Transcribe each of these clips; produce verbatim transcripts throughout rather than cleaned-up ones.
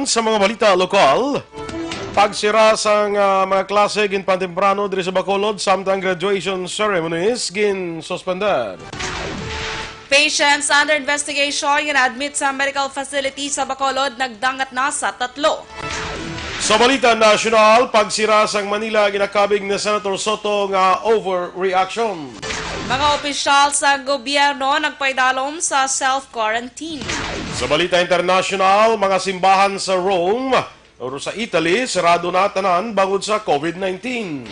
Sa mga balita lokal, pagsira sang, ah, mga klase ginpantemprano diri sa Bacolod, samtang graduation ceremonies ginsuspender. Patients under investigation nga na-admit sa medical facility sa Bacolod nagdangat na sa tatlo. Sa balita nasyonal, pagsira sang Manila ginakabig ni Senator Soto nga overreaction. Mga opisyal sa gobyerno nagpaidalom sa self-quarantine. Sa balita internasyonal, mga simbahan sa Rome o sa Italy sarado na tanan bangod sa COVID nineteen.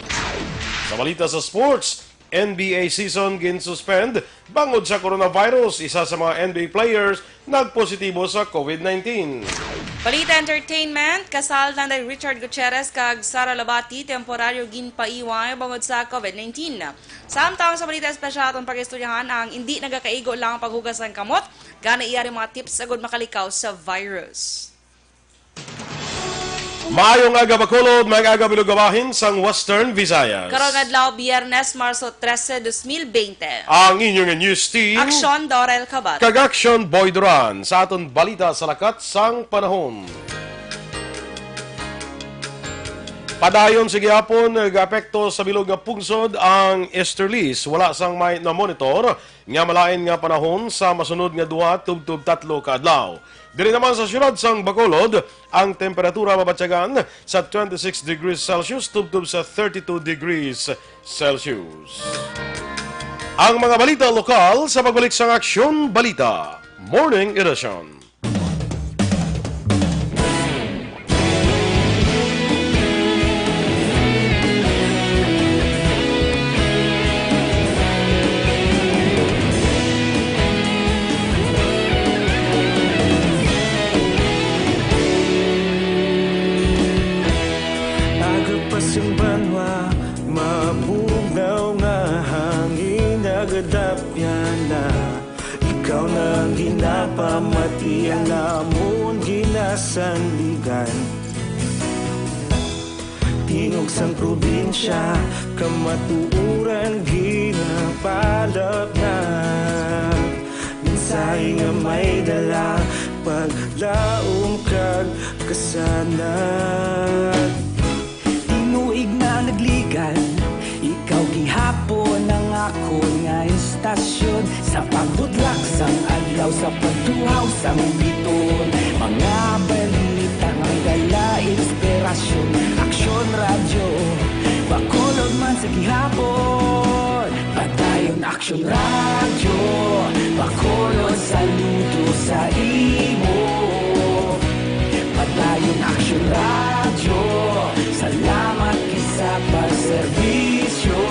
Sa balita sa sports, N B A season ginsuspend bangod sa coronavirus. Isa sa mga N B A players nagpositibo sa COVID nineteen. Balita entertainment, kasal na ni Richard Gutierrez kag Sara Labati temporaryo ginpaiway bangod sa COVID nineteen. Samtang sa balita espesyal, aton pag-istoryahan ang indi nagakaigo lang paghugas sang kamot, gani iya rin mga tips agud makalikaw sa virus. Maayong aga, Bacolod, maayong aga, Bilog Bahin sang Western Visayas. Karong adlaw, Biyernes, Marso trese, dos mil bente. Ang inyong news team, Aksyon Dorel Cabat. Kag Aksyon Boy Duran, sa aton balita sa lakat sang panahon. Padayon sa gihapon, nag-apekto sa bilog nga pungsod ang easterlies. Wala sang may na-monitor nga malain nga panahon sa masunod nga duha tubtob tatlo ka adlaw. Diri naman sa siyudad sang Bacolod, ang temperatura mabatyagan sa twenty-six degrees Celsius tubtob sa thirty-two degrees Celsius. Ang mga balita lokal sa pagbalik sang Aksyon Balita Morning Edition. Aga pa sing banwa, mabugnaw nga hangin nagadapyan na. Ikaw na ang ginapamati, ang amon ginasandigan. Tingog sang probinsya, kamatuoran ginapalapnag. Mensahe nga may dala, paglaom kag kasanag. Tinuig na nagligan, ikaw gihapon ang akon nga istasyon. Sa pagbutlak sang adlaw, sa pagtuhaw sang bituon, mga balita nga may dala inspirasyon. Aksyon Radyo, Bacolod man sa gihapon. Padayon Aksyon Radyo, Bacolod, saludo sa imo. Padayon Aksyon Radyo, salamat gid sa pagserbisyo.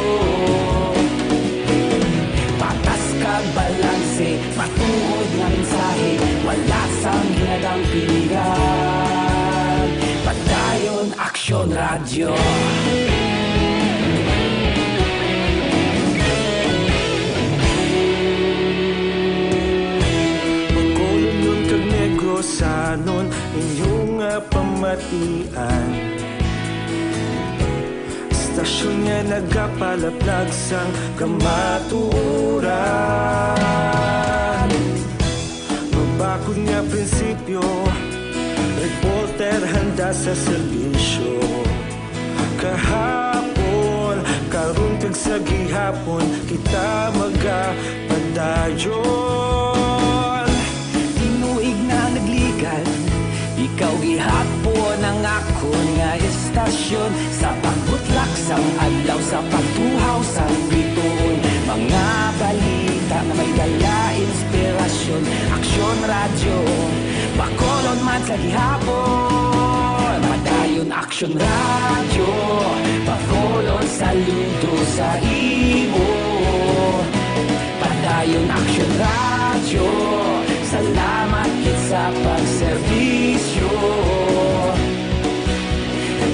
Patas kag balanse, matuod nga mensahe, wala sang ginadampigan. Padayon Aksyon Radyo. Bacolodnon kag Negrosanon, inyo nga pamatian. Istasyon nga nagapalaplag sang kamatuoran. Mabakod nga prinsipyo, reporter handa sa serbisyo. Kahapon, karon kag sa gihapon, kita magapadayon. Tinuig na nagligan, ikaw gihapon ang akon nga istasyon. Sa pagbutlak sang adlaw, sa pagtuhaw sang bituon, mga balita nga may dala inspirasyon. Aksyon Radyo, Bacolod man sa gihapon. Padayon Aksyon Radyo, Bacolod, saludo sa imo. Padayon Aksyon Radyo, salamat gid sa pagserbisyo.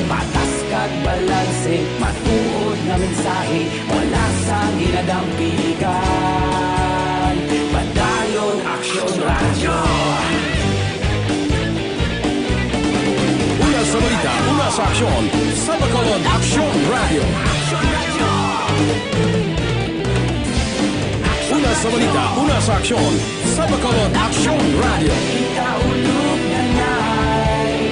Patas kag balanse, matuod nga mensahe, wala sang ginadampigan. Padayon Aksyon Radyo. Una sa balita, una sa aksyon, sa Bacolod Aksyon Radyo. Una sa balita, una sa aksyon, sa Bacolod Aksyon Radyo. Kita ulog na nay,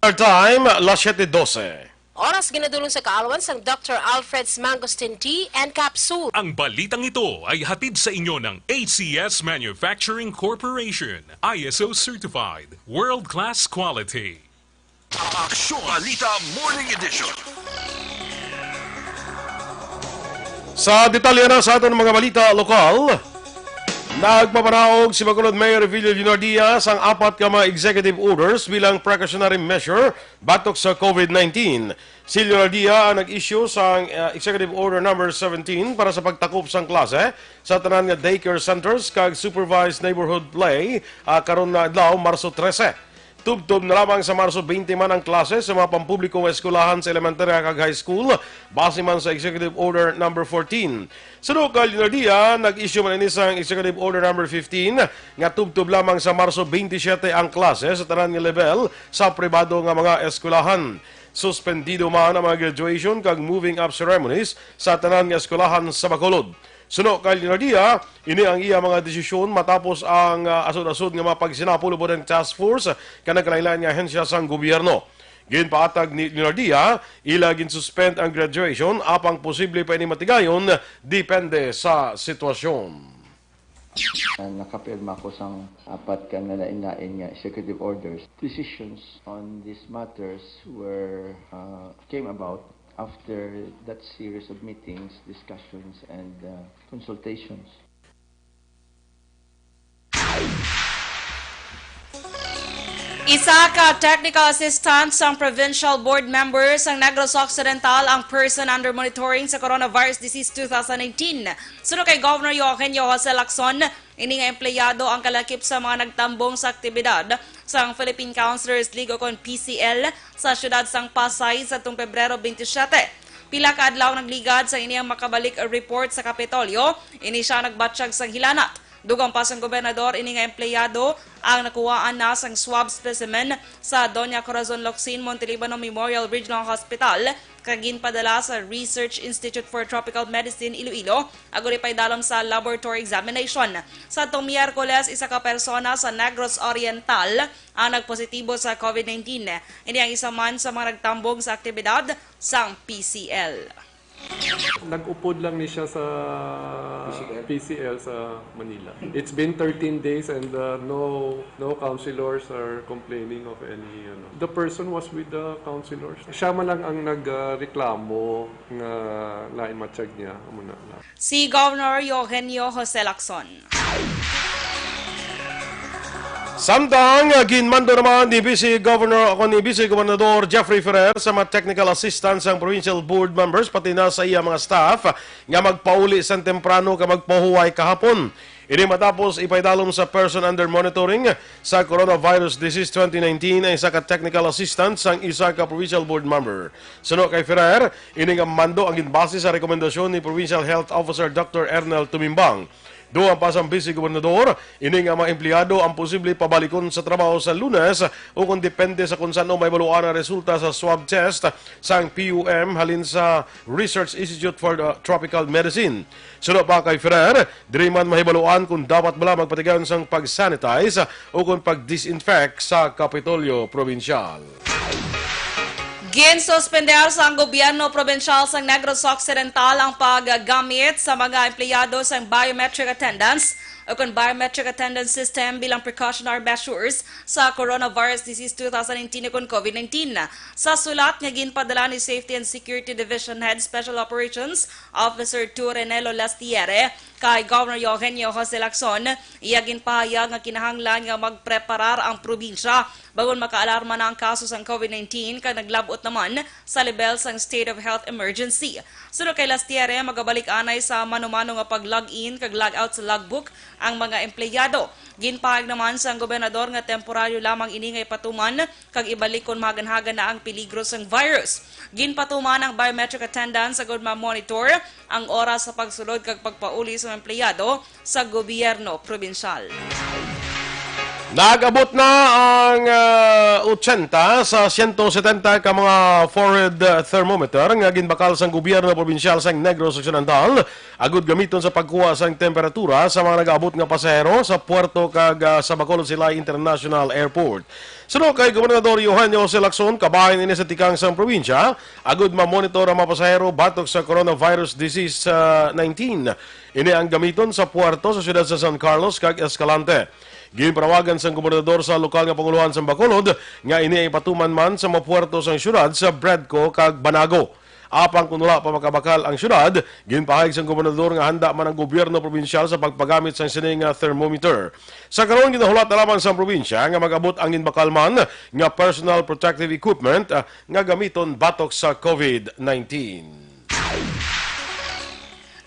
Our time, las siete doce. Oras ginadulong sa kaalwan sang Doctor Alfred's Mangosteen Tea and Capsule. Ang balitang ito ay hatid sa inyo ng A C S Manufacturing Corporation, I S O certified, world-class quality. Aksyon Balita Morning Edition. Sa detalye na sa aton mga balita lokal, nagpapanaog si Bacolod Mayor Revilla Leonardia sang apat ka mga executive orders bilang precautionary measure batok sa COVID nineteen. Si Leonardia ang nag-issue sang, uh, Executive Order Number seventeen para sa pagtakop sang klase sa tanan nga daycare centers kag supervised neighborhood play, uh, karon nga adlaw, Marso trese. Tubtob na lamang sa Marso twenty man ang klase sa mga pampubliko nga eskwelahan sa elementarya kag high school, base man sa Executive Order Number fourteen. Suno kay Leonardia, nag-issue man ini sang Executive Order Number fifteen nga tubtob lamang sa Marso twenty-siyete ang klase sa tanan nga level sa pribado nga mga eskwelahan. Suspendido man ang mga graduation kag moving up ceremonies sa tanan nga eskwelahan sa Bacolod. Suno kay Leonardia, ini ang iya mga desisyon matapos ang, ah, asod-asod nga mga pagsinapol ubod ang task force kag nagkalain-lain nga ahensya sang gobyerno. Ginpahatag ni Leonardia, ila ginsuspend ang graduation, apang posible pa ini matigayon, depende sa sitwasyon. Nakapirma ko sang apat ka nalain-lain nga executive orders. Decisions on these matters were, uh, came about after that series of meetings, discussions, and, uh, consultations. Isa ka technical assistant sang provincial board member sang Negros Occidental ang person under monitoring sa coronavirus disease two thousand nineteen. Suno kay Governor Eugenio Jose Lacson, ini nga empleyado ang kalakip sa mga nagtambong sa aktibidad sang Philippine Councilors League o kon P C L sa siyudad sang Pasay sa tung Pebrero twenty-seven. Pila ka adlaw nagligad sa ini ang makabalik report sa Kapitolyo, ini sia nagbatsyag sang hilanat. Dugang pa sang gobernador, ini nga empleyado ang nakuhaan na sang swab specimen sa Doña Corazon Locsin Montelibano Memorial Regional Hospital kag ginpadala sa Research Institute for Tropical Medicine, Iloilo, agud ipaidalom sa laboratory examination. Sa atong Miyerkules, isa ka persona sa Negros Oriental ang nagpositibo sa COVID nineteen. Ini ang isa man sa mga nagtambong sa aktibidad sang P C L. Nag-upod lang ni siya sa P C L. P C L sa Manila. It's been thirteen days and, uh, no, no councilors are complaining of any, ano. The person was with the councilors. Siya man lang ang nagreklamo nga lain matsyag niya, amo na lang. Si Governor Eugenio Jose Lacson. Samtang, ah, ginmando naman ni Vice Governor, o ni Vice Gobernador Jeffrey Ferrer sa mga technical assistants sang provincial board members, pati na sa iya mga staff, nga magpauli sang temprano kag magpahuway kahapon. Ini matapos ipaidalom sa person under monitoring sa coronavirus disease twenty nineteen ang isa ka technical assistant sang isa ka provincial board member. Suno kay Ferrer, ini nga mando ang ginbase sa rekomendasyon ni Provincial Health Officer Doctor Ernel Tumimbang. Dugang pa sang Vice Gobernador, ini nga mga empleyado ang posible pabalikon sa trabaho sa Lunes, ukon depende sa kon san-o mahibaluan ang resulta sa swab test sang P U M halin sa Research Institute for the Tropical Medicine. Suno pa kay Ferrer, diri man mahibaluan kon dapat bala magpatigayon sang pag-sanitize ukon pag-disinfect sa Kapitolyo Probinsyal. Ginsuspender sang gobyerno probinsyal sang Negros Occidental ang paggamit sa mga empleyado sang biometric attendance o kon biometric attendance system bilang precautionary measures sa coronavirus disease two thousand nineteen o kon COVID nineteen. Sa sulat nga ginpadala ni Safety and Security Division Head Special Operations Officer two Renelo Lastiere kay Governor Eugenio Jose Lacson, iya ginpahayag nga kinahanglan nga magpreparar ang probinsya bag-o makaalarma na ang kaso sang COVID nineteen kag naglab-ot naman sa lebel sang state of health emergency. Suno kay Lastiere, magabalik anay sa mano-mano nga pag-log in kag log out sa logbook ang mga empleyado. Ginpahayag naman sang gobernador nga temporaryo lamang ini nga ipatuman kag ibalik kon mahaganhagan na ang peligro sang virus. Ginpatuman ang biometric attendance agud ma-monitor ang oras sa pagsulod kag pagpauli sa mga empleyado sa gobyerno probinsyal. Nag-abot na ang, ah, ochenta sa siyento setenta ka mga forehead, ah, thermometer nga ginbakal sang gobyerno probinsyal sang Negros Occidental agud gamiton sa pagkuha sang temperatura sa mga nag-abot nga pasahero sa puerto kag, ah, sa Bacolod Silay International Airport. Suno kay Gobernador Eugenio Jose Lacson, kabahin ini sa tikang sang probinsya, agud ma-monitor ang mga pasahero batok sa coronavirus disease, ah, nineteen. Ini ang gamiton sa puerto sa siyudad sa San Carlos kag Escalante. Ginpanawagan sang gobernador sa lokal nga pangulohan sa Bacolod nga ini ay patuman man sa mga puerto sang siyudad sa Bradco kag Banago. Apang kung wala pa makabakal ang siyudad, ginpahayag sang gobernador nga handa man ang gobyerno probinsyal sa pagpagamit sang sini nga thermometer. Sa karon, ginahulat na lamang sang probinsya nga mag-abot ang ginbakal man nga personal protective equipment, ah, nga gamiton batok sa COVID nineteen.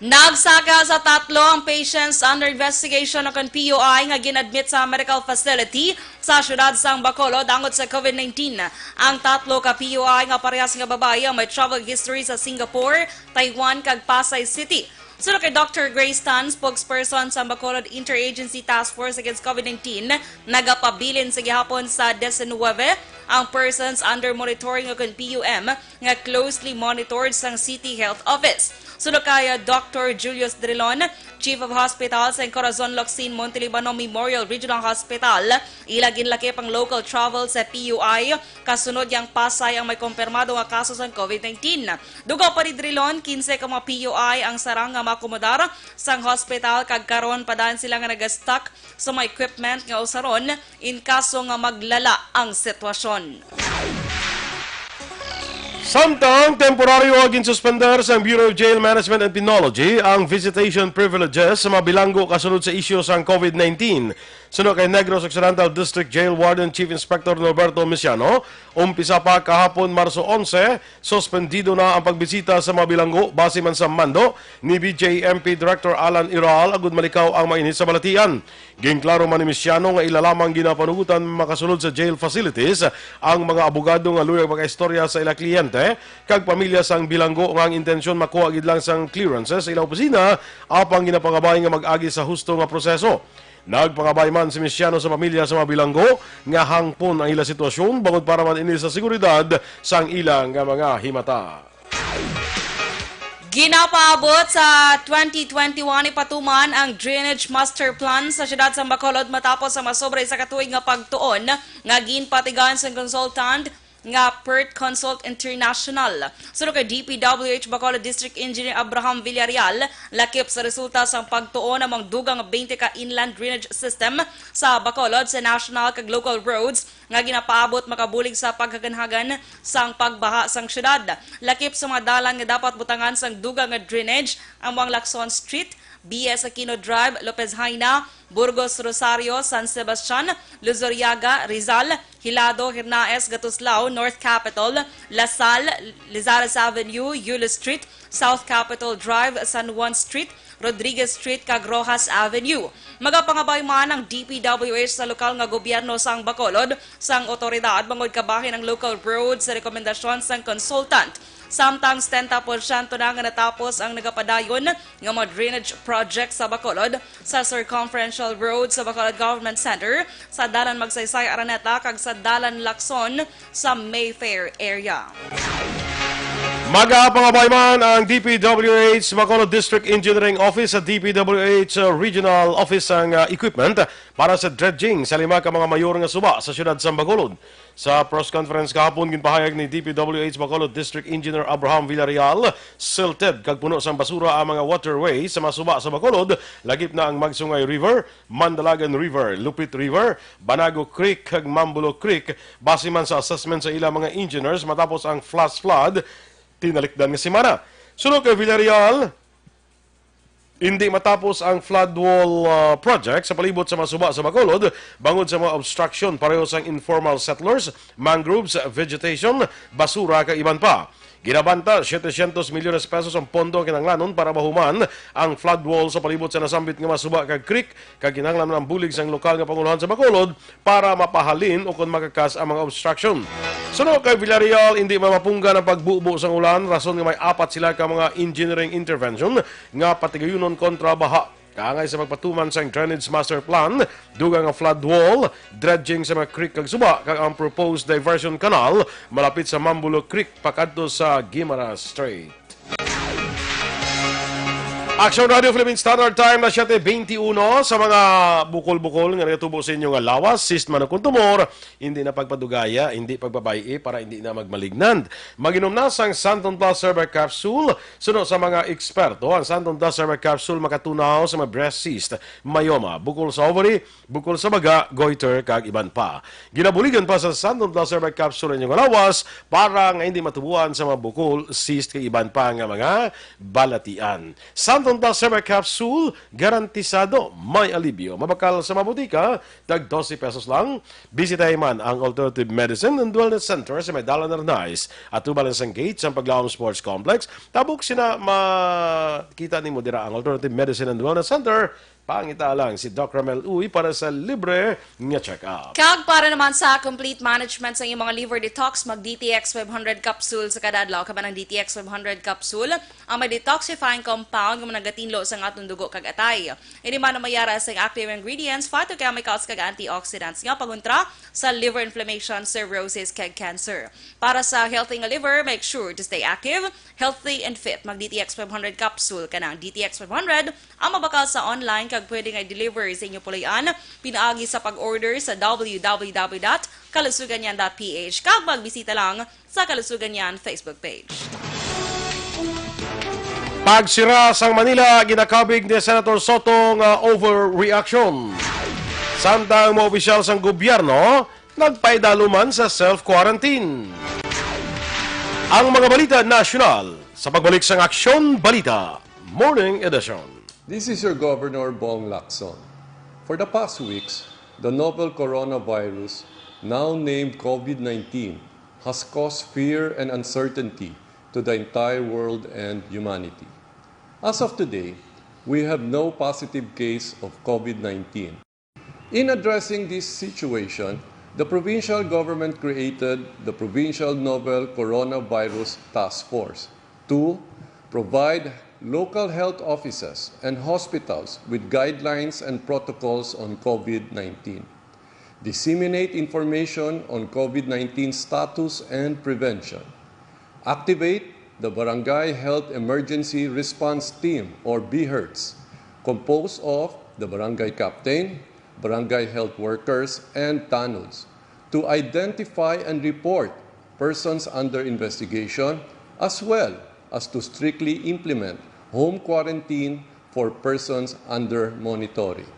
Nagsaka sa tatlo ang patients under investigation o kon P U I nga gin-admit sa medical facility sa siyudad sang Bacolod angot sa COVID nineteen. Ang tatlo ka P U I nga parehas nga babayi ang may travel history sa Singapore, Taiwan, kag Pasay City. Suno kay Doctor Grace Tan, spokesperson sa Bacolod Interagency Task Force Against COVID nineteen, nagapabilin sa gihapon sa diecinuebe ang persons under monitoring o kon P U M nga closely monitored sang City Health Office. Suno kay, uh, Doctor Julius Drilon, Chief of Hospital sa Corazon Locsin Montelibano Memorial Regional Hospital, ila ginlakip ang local travel sa P U I kasunod nga ang Pasay ang may kumpirmado nga kaso sang COVID nineteen. Dugang pa ni Drilon, kinse ka mga P U I ang sarang nga maakomodar sang hospital kag karon pa dayon sila nga nagastock sa mga equipment nga usaron in kaso nga maglala ang sitwasyon. Samtang temporaryo nga ginsuspender sang Bureau of Jail Management and Penology ang visitation privileges sa mga bilanggo kasunod sa isyu sang COVID nineteen. Suno kay Negros Occidental District Jail Warden Chief Inspector Norberto Misiano, umpisa pa kahapon, Marso onse, suspendido na ang pagbisita sa mga bilanggo base man sa mando ni B J M P Director Alan Iral agud malikaw ang mga ini sa balatian. Ginklaro man ni Misiano nga ila lamang ginapanugutan makasulod sa jail facilities ang mga abogado nga luyag makaistorya sa ila kliyente kag pamilya sang bilanggo nga ang intensyon makuha gid lang sang clearances sa ila opisina, apang ginapangabay nga mag-agi sa husto nga proseso. Nagpangabay man si Misiano sa pamilya sa mga bilanggo nga hangpon ang ila sitwasyon bangod para man ini sa seguridad sang ila nga mga himata. Ginapaabot sa twenty twenty-one ipatuman ang Drainage Master Plan sa siyudad sa Bacolod matapos ang masobra isa ka tuig nga pagtuon nga ginpatigayon sang consultant nga Perth Consult International. Suno kay D P W H Bacolod District Engineer Abraham Villarreal, lakip sa resulta sang pagtuon ang mga dugang nga twenty ka inland drainage system sa Bacolod sa national kag local roads nga ginapaabot makabulig sa paghaganhagan sang pagbaha sang syudad. Lakip sa mga dalan nga dapat butangan sang dugang nga drainage amo ang Lacson Street, B S Aquino Drive, Lopez Jaena, Burgos Rosario, San Sebastian, Luzuriaga, Rizal, Hilado, Hernaez, Gatuslao, North Capitol, La Salle, Lizares Avenue, Yulo Street, South Capitol Drive, San Juan Street, Rodriguez Street, kag Roxas Avenue. Magapangabay man ang D P W H sa lokal nga gobyerno sang Bacolod sang otoridad bangod kabahin ang local road sa rekomendasyon sang consultant. Samtang setenta porsyento na nga natapos ang nagapadayon nga mga drainage project sa Bacolod, sa Circumferential Road sa Bacolod Government Center, sa Dalan Magsaysay Araneta, kag sa Dalan Lacson sa Mayfair area. Magapangabay man ang D P W H Bacolod District Engineering Office sa D P W H Regional Office sang, ah, equipment para sa dredging sa lima ka mga mayor nga suba sa siyudad sa Bacolod. Sa press conference kahapon, ginpahayag ni D P W H Bacolod District Engineer Abraham Villarreal, silted kag puno sang basura ang mga waterway sa mga suba sa Bacolod, lakip na ang Magsungay River, Mandalagan River, Lupit River, Banago Creek, kag Mambulo Creek, base man sa assessment sa ilang mga engineers matapos ang flash flood tinalikdan nga semana. Suno kay Villarreal, hindi matapos ang flood wall, ah, project sa palibot sa mga suba sa Bacolod bangod sa mga obstruction pareho sang informal settlers, mangroves, vegetation, basura, kag iban pa. Ginabanta setecientos milyones pesos ang pondo ang kinahanglanon para mahuman ang flood wall sa palibot sa nasambit nga mga suba kag creek, kag kinahanglan ang bulig sang lokal nga pangulohan sa Bacolod para mapahalin o kon makakas ang mga obstruction. Suno kay Villarreal, hindi mamapunggan ang pagbubo sang ulan, rason nga may apat sila ka mga engineering intervention nga patigayunon kontra baha. Kaangay sa pagpatuman sang Drainage Master Plan, dugang nga flood wall, dredging sa mga creek kag suba, kag ang proposed diversion canal malapit sa Mambulo Creek pakadto sa Guimaras Strait. Action Radio Philippine Standard Time na siyete beintiuno. Sa mga bukol-bukol nga nagatubo sa inyo nga lawas, cyst man o kon tumor, hindi na pagpadugaya, hindi pagpabay-i para hindi na magmalignant. Mag-inom na sang Santon Plus Herbal Capsule. Suno sa mga eksperto, ang Santon Plus Herbal Capsule makatunaw sa mga breast cyst, myoma, bukol sa ovary, bukol sa baga, goiter, kag iban pa. Ginabuligan pa sa Santon Plus Herbal Capsule ang inyong lawas para nga hindi matubuan sa mga bukol, cyst, kag iban pa nga mga balatian. Santon Plus Herbal Capsule, garantisado may alibyo. Mabakal sa mga botika, tag dose pesos lang. Bisitahi man ang Alternative Medicine and Wellness Center sa may Dalan Arnaiz, atubang sang gate sang Paglaom Sports Complex. Tabok sina, makita nimo dira ang Alternative Medicine and Wellness Center. Pangita lang si Doc Ramel Uy para sa libre nga check-up. Kag para naman sa complete management sa iyong mga liver detox, mag D T X five hundred capsule sa kada adlaw. Kay ang D T X five hundred capsule ang may detoxifying compound nga nagatinlo sa atong dugo kag atay. Ini man ang may ara sa active ingredients, phytochemicals, kag antioxidants nga pangontra sa liver inflammation, cirrhosis, kag cancer. Para sa healthy nga liver, make sure to stay active, healthy, and fit. Mag D T X five hundred capsule. Kanang D T X five hundred ang mabakal sa online kag pwede nga i-deliver sa inyo puloy-an pinaagi sa pag-order sa w w w dot kalusugan yan dot p h kag magbisita lang sa Kalusugan Yan Facebook page. Pagsira sang Manila, ginakabig ni Senator Soto nga overreaction. Samtang mga opisyal sang gobyerno nagpaidaluman sa self-quarantine. Ang mga balita nasyonal sa pagbalik sang Aksyon Balita Morning Edition. This is your Governor Bong Lacson. For the past weeks, the novel coronavirus, now named COVID nineteen, has caused fear and uncertainty to the entire world and humanity. As of today, we have no positive case of COVID nineteen. In addressing this situation, the provincial government created the Provincial Novel Coronavirus Task Force to provide local health offices and hospitals with guidelines and protocols on COVID nineteen, disseminate information on COVID nineteen status and prevention, activate the Barangay Health Emergency Response Team, or BHERTs, composed of the barangay captain, barangay health workers, and tanods, to identify and report persons under investigation, as well as to strictly implement home quarantine for persons under monitoring.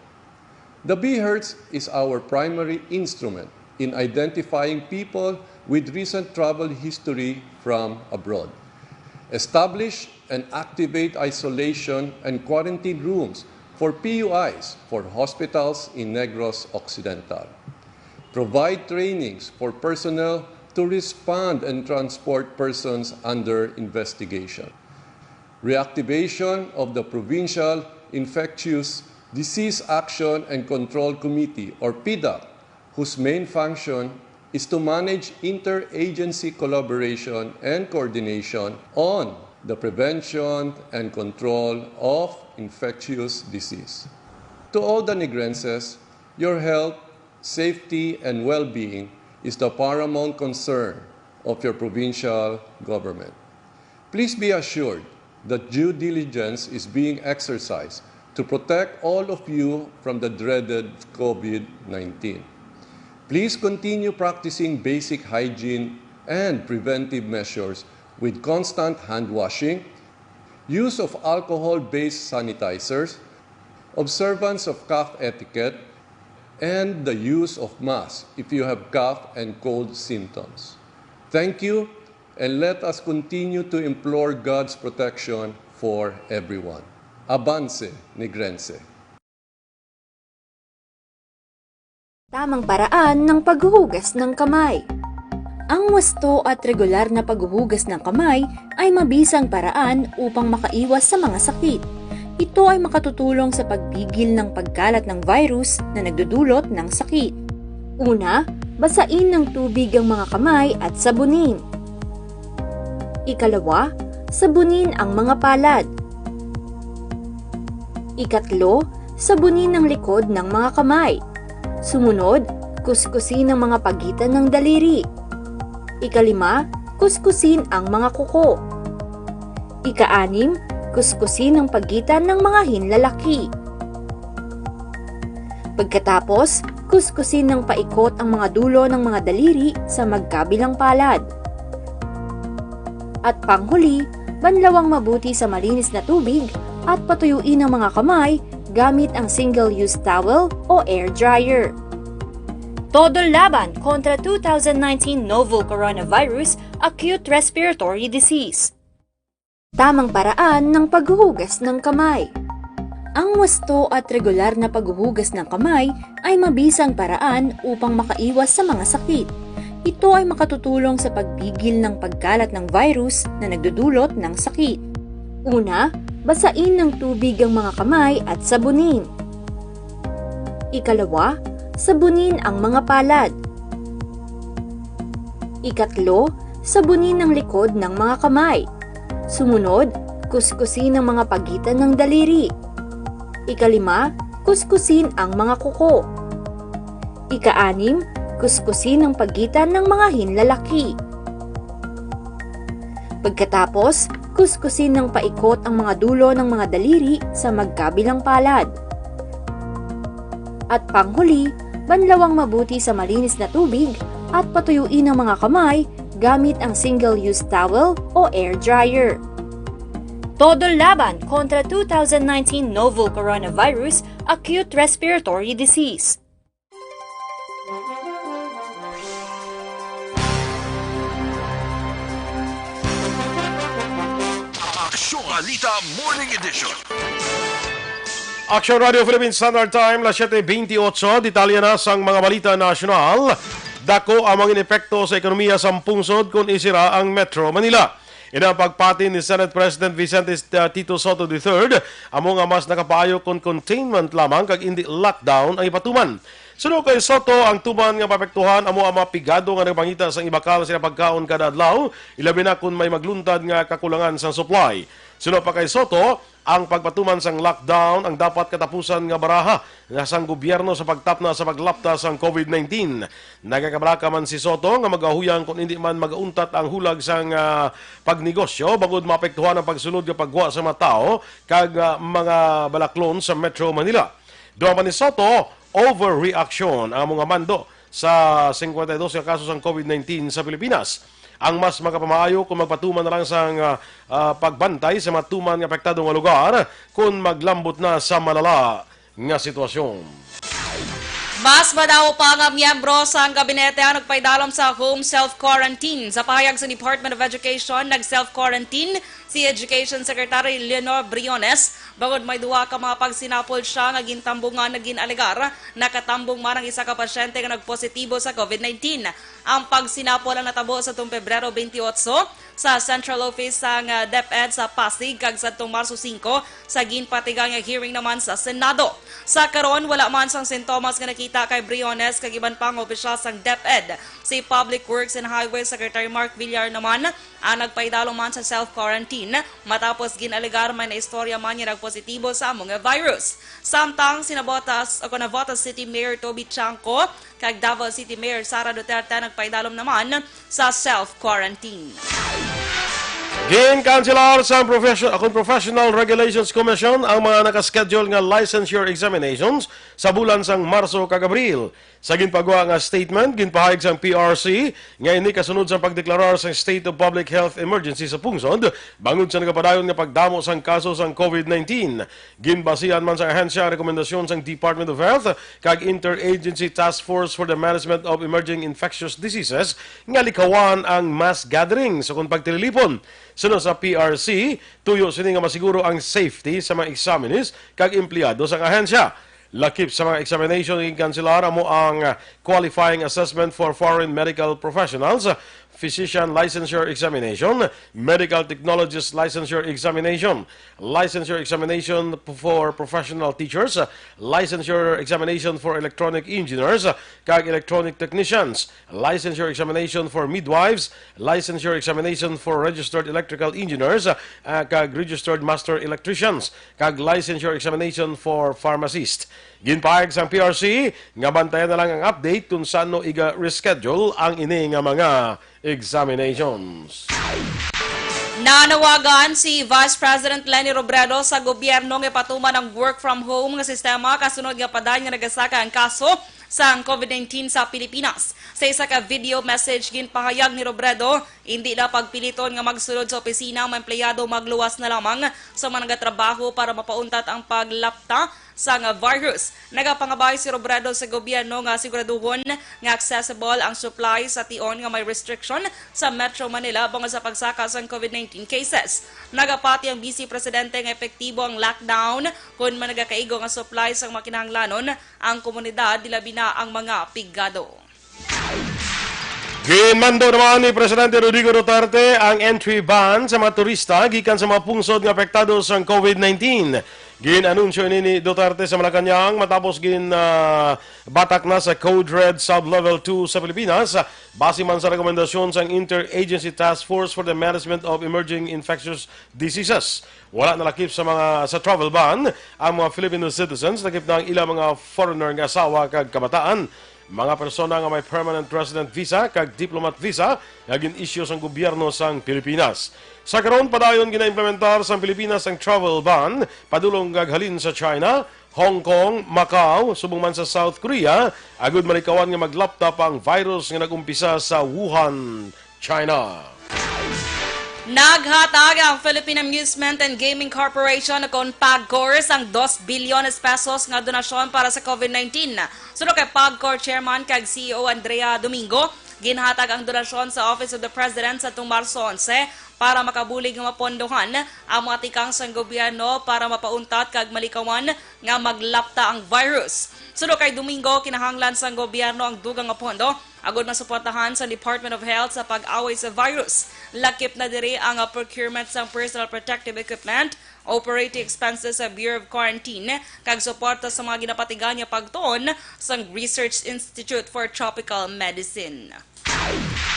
The BHERTs is our primary instrument in identifying people with recent travel history from abroad. Establish and activate isolation and quarantine rooms for P U Is for hospitals in Negros Occidental. Provide trainings for personnel to respond and transport persons under investigation. Reactivation of the Provincial Infectious Disease Action and Control Committee, or PDAC, whose main function is to manage interagency collaboration and coordination on the prevention and control of infectious disease. To all the Negrenses, your health, safety, and well-being is the paramount concern of your provincial government. Please be assured that due diligence is being exercised to protect all of you from the dreaded COVID nineteen. Please continue practicing basic hygiene and preventive measures with constant hand washing, use of alcohol-based sanitizers, observance of cough etiquette, and the use of masks if you have cough and cold symptoms. Thank you, and let us continue to implore God's protection for everyone. Avance, Negrense! Tamang paraan ng paghuhugas ng kamay. Ang wasto at regular na paghuhugas ng kamay ay mabisang paraan upang makaiwas sa mga sakit. Ito ay makatutulong sa pagpigil ng pagkalat ng virus na nagdudulot ng sakit. Una, basain ng tubig ang mga kamay at sabunin. Ikalawa, sabunin ang mga palad. Ikatlo, sabunin ang likod ng mga kamay. Sumunod, kuskusin ang mga pagitan ng daliri. Ikalima, kuskusin ang mga kuko. Ikaanim, kuskusin ang pagitan ng mga hinlalaki. Pagkatapos, kuskusin ng paikot ang mga dulo ng mga daliri sa magkabilang palad. At panghuli, banlawang mabuti sa malinis na tubig at patuyuin ang mga kamay gamit ang single-use towel o air dryer. Todo laban kontra two thousand nineteen novel coronavirus acute respiratory disease. Tamang paraan ng paghuhugas ng kamay. Ang wasto at regular na paghuhugas ng kamay ay mabisang paraan upang makaiwas sa mga sakit. Ito ay makatutulong sa pagpigil ng pagkalat ng virus na nagdudulot ng sakit. Una, basain ng tubig ang mga kamay at sabunin. Ikalawa, sabunin ang mga palad. Ikatlo, sabunin ang likod ng mga kamay. Sumunod, kuskusin ang mga pagitan ng daliri. Ikalima, kuskusin ang mga kuko. Ikaanim, kuskusin ang pagitan ng mga hinlalaki. Pagkatapos, kuskusin ng paikot ang mga dulo ng mga daliri sa magkabilang palad. At panghuli, banlawang mabuti sa malinis na tubig at patuyuin ang mga kamay gamit ang single-use towel o air dryer. Todo laban kontra two thousand nineteen novel coronavirus acute respiratory disease. Aksyon Balita Morning Edition. Aksyon Radio Philippine Standard Time, las siete veintiocho. Detalye na sang mga balita nasyonal. Dako ang mga epekto sa ekonomiya sa pungsod kon isira ang Metro Manila. Ini ang pagpati ni Senate President Vicente, uh, Tito Sotto the third, amo nga mas nakapaayo kon containment lamang kag indi lockdown ang ipatuman. Suno kay Sotto, ang tuman nga maapektuhan amo ang mga pigado nga nagapangita sang ibakal sila pagkaon kada adlaw, ilabi na kon may magluntad nga kakulangan sang supply. Suno pa kay Sotto, ang pagpatuman sang lockdown ang dapat katapusan nga baraha nga sang gobyerno sa pagtapna sa paglapta sang COVID nineteen. Nagakabalaka man si Sotto nga magahuyang kon indi man magauntat ang hulag sang, ah, pagnegosyo bangod maapektuhan ang pagsulod nga paggwa sa mga tawo kag, ah, mga balaklon sa Metro Manila. Dugang pa ni Sotto, overreaction ang mga mando sa cincuenta y dos ka kaso sang COVID nineteen sa Pilipinas. Ang mas makapamaayo kung magpatuman na lang sang, ah, ah, pagbantay sa mga tuman nga apektado nga lugar kung maglambot na sa malala nga sitwasyon. Mas madaw pa nga miyembro sang gabinete ang nagpaidalom sa home self-quarantine. Sa pahayag sa Department of Education, nag-self-quarantine si Education Secretary Leonor Briones bangod may duha ka mga pagsinapol siya nga gintambungan nga gin-alegar nakatambong man ang isa ka pasyente nga nagpositibo sa COVID nineteen. Ang pagsinapol ang natabo sa tuong Pebrero twenty-eight sa Central Office sang, ah, DepEd sa Pasig kag sa tuong Marso singko sa ginpatiga nga hearing naman sa Senado. Sa karon, wala man sang sintomas nga nakita kay Briones kag iban pa nga opisyal sang DepEd. Si Public Works and Highways Secretary Mark Villar naman ang nagpaidalom man sa self-quarantine matapos gin-alegar may naistorya man nga nagpositibo sa amo nga virus. Samtang si Navotas o Navotas City Mayor Toby Chanco kag Davao City Mayor Sara Duterte nagpaidalom naman sa self-quarantine. Ginkanselar sa profession-, akong Professional Regulations Commission ang mga nakaschedule nga licensure examinations sa bulan sang Marso kag Abril. Sa ginpagwa nga statement, ginpahayag sang P R C nga ini kasunod sang pagdeklarar sang state of public health emergency sa pungsod bangod sa nagapadayon nga pagdamo sang kaso sang COVID nineteen. Ginbasihan man sang ahensya ang rekomendasyon sang Department of Health kag Interagency Task Force for the Management of Emerging Infectious Diseases nga likawan ang mass gathering sa kon pagtililipon. Suno sa P R C, tuyo sini nga masiguro ang safety sa mga examinees kag empleyado sang ahensya. Lakip sa mga examination nga ginkanselar amo ang, ah, Qualifying Assessment for Foreign Medical Professionals, Physician Licensure Examination, Medical Technologist Licensure Examination, Licensure Examination for Professional Teachers, Licensure Examination for Electronic Engineers, kag Electronic Technicians, Licensure Examination for Midwives, Licensure Examination for Registered Electrical Engineers, ah, kag Registered Master Electricians, kag Licensure Examination for Pharmacists. Ginpahayag sang P R C nga bantayan na lang ang update kung saan no iga-reschedule ang ini nga mga examinations. Nanawagan si Vice President Leni Robredo sa gobyerno nga ipatuman ang work from home nga sistema kasunod nga padayon nga nagasaka ang kaso sang COVID nineteen sa Pilipinas. Sa isa ka video message, ginpahayag ni Robredo, hindi na pagpiliton nga magsulod sa opisina ang mga empleyado, magluwas na lamang sa mga nagatrabaho para mapauntat ang paglapta sang virus. Nagapangabay si Robredo sa gobyerno nga siguraduhon nga accessible ang supply sa tion nga may restriction sa Metro Manila bangod sa pagsaka sang COVID nineteen cases. Nagapati ang Vice Presidente nga epektibo ang lockdown kon may nagakaigo nga supply sang mga kinahanglanon ang komunidad, labi na ang mga pigado. Ginmando naman ni Presidente Rodrigo Duterte ang entry ban sa mga turista gikan sa mga pungsod nga apektado sang COVID nineteen. Gin-anunsyo ini ni Duterte sa Malacañang matapos gin, ah, batak na sa Code Red Sub-Level two sa Pilipinas, base man sa rekomendasyon sang Interagency Task Force for the Management of Emerging Infectious Diseases. Wala nalakip sa mga, sa travel ban ang mga Filipino citizens, lakip na ang ilang mga foreigner nga asawa kag kabataan. Mga persona nga may permanent resident visa kag diplomat visa nga gin-issue sang gobyerno sang Pilipinas. Sa karon, padayon ginaimplementar sang Pilipinas ang travel ban padulong kag halin sa China, Hong Kong, Macau, subong man sa South Korea, agud malikawan nga maglapta pa ang virus nga nag-umpisa sa Wuhan, China. Naghatag ang Philippine Amusement and Gaming Corporation, kon PAGCOR, sang dos bilyones pesos nga donasyon para sa COVID nineteen. Suno kay PAGCOR Chairman kag C E O Andrea Domingo, ginhatag ang donasyon sa Office of the President sa tung Marso onse para makabulig nga mapondohan ang mga tikang sang gobyerno para mapauntat kag malikawan nga maglapta ang virus. Suno kay Domingo, kinahanglan sang gobyerno ang dugang nga pondo agud masuportahan sa Department of Health sa pag-away sa virus. Lakip na diri ang, ah, procurement sang personal protective equipment, operating expenses sa Bureau of Quarantine, kag suporta sa mga ginapatigan nga pagtuon sang Research Institute for Tropical Medicine.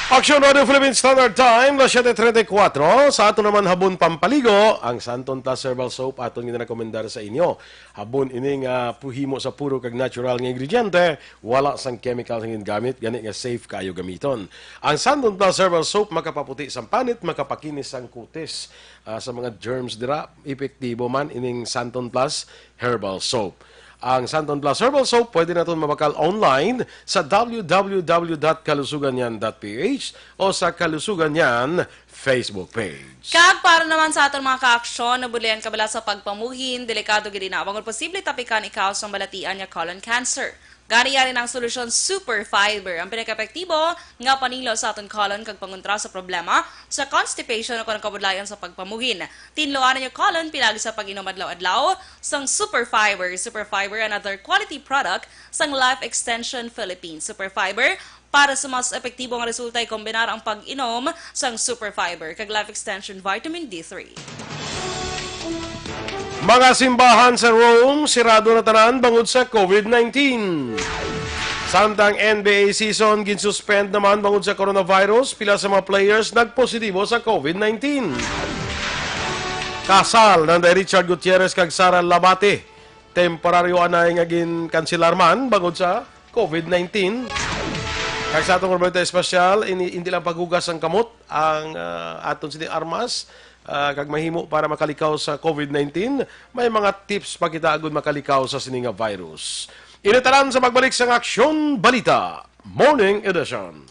Aksyon Radio Philippine Standard Time, las siete treinta y cuatro. Sa ato naman habon pampaligo, ang Santon Plus Herbal Soap aton ginarekomendar sa inyo. Habon ini nga pu-, himo sa puro kag natural nga ingrediente, wala sang chemical nga gingamit, gani nga safe kaayo gamiton. Ang Santon Plus Herbal Soap makapaputi sang panit, makapakinis sang kutis, ah, sa mga germs dira. Epektibo man ining Santon Plus Herbal Soap. Ang Santon Plus Herbal Soap pwede naton mabakal online sa W W W dot kalusuganyan dot P H o sa Kalusugan Yan Facebook page. Kag para naman sa aton mga kaaksyon, nabulian ka bala sa pagpamuhin, delikado gid ina, bangod posible tapikan ikaw sang balatian nga colon cancer. Gani, yari na ang solusyon, Super Fiber, ang pinakaepektibo nga panilo sa aton colon kag pangontra sa problema sa constipation o kon kabudlayan sa pagpamuhin. Tinluan ang inyong colon pinagi sa pag-inom adlaw-adlaw sang Super Fiber. Super Fiber, another quality product sang Life Extension Philippines. Super Fiber, para sa mas epektibo nga resulta, ikombinar ang pag-inom sang Super Fiber kag Life Extension Vitamin D three. Mga simbahan sa Rome, sirado na tanan bangod sa COVID nineteen. Samtang N B A season ginsuspend naman bangod sa coronavirus, pila sa mga players nagpositibo sa COVID nineteen. Kasal nanday Richard Gutierrez kag Sara Labate, temporaryo anay nga ginkanselar man bangod sa COVID nineteen. Kag sa atong Roberto Espesyal, ini, hindi lang paghugas ang kamot ang, ah, aton sini armas, ah, kag mahimo para makalikaw sa COVID nineteen. May mga tips pa kita agud makalikaw sa sini nga virus. Ini tanan sa pagbalik sang Aksyon Balita Morning Edition.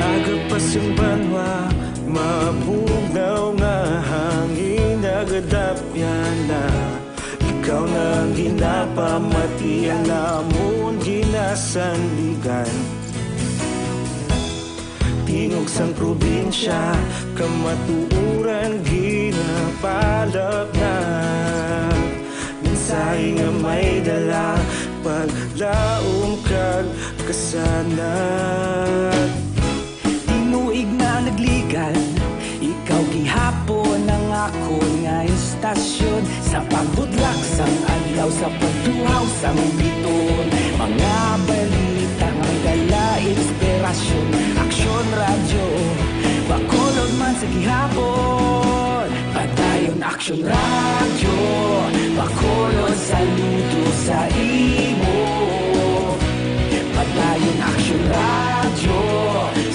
Aga pa sing banwa, mabugnaw nga hangin nagadapyan na. Ikaw na ang ginapamati, ang amon ginasandigan. Tingog sang probinsya, kamatuoran ginapalapnag. Mensahe nga may dala, paglaom kag kasanag. Tinuig na nagligan, ikaw gihapon ang akon nga istasyon. Sa pagbudlak sang adlaw, sa pagtuhaw sang biton, mga balita may Dala inspirasyon, Aksyon Radyo, Bacolod man sa gihapon. Padayon Aksyon Radyo, Bacolod saludo sa imo. Padayon Aksyon Radyo,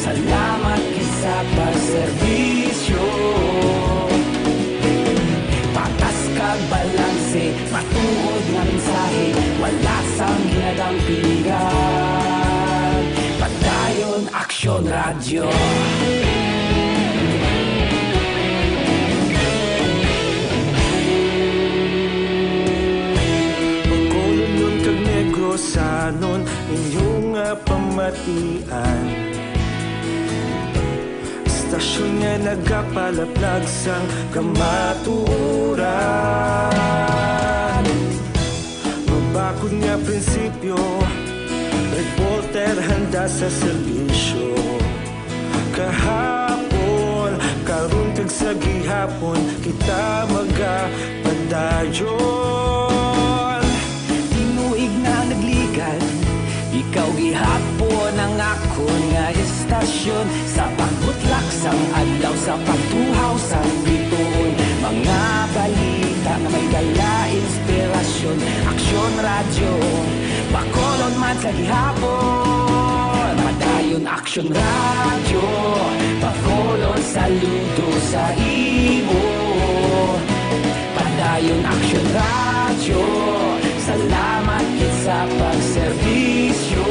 salamat gid sa pagserbisyo. Patas kag balanse, matuod nga mensahe, wala sang ginadampigan. Padayon Aksyon Radyo. Bacolodnon kag Negrosanon, inyo nga pamatian. Istasyon nga nagapalaplag sang kamatuoran. Mabakod nga prinsipyo, reporter handa sa serbisyo. Kahapon, karon kag sa gihapon, kita magapadayon. Tinuig na nagligad, ikaw gihapon ang akon nga istasyon. Sa pagbutlak sang adlaw, sa pagtuhaw sang bituon, mga balita nga may dala inspirasyon. Aksyon Radyo, Bacolod man sa gihapon. Padayon Aksyon Radyo, Bacolod saludo sa imo. Padayon Aksyon Radyo, salamat gid sa pagserbisyo.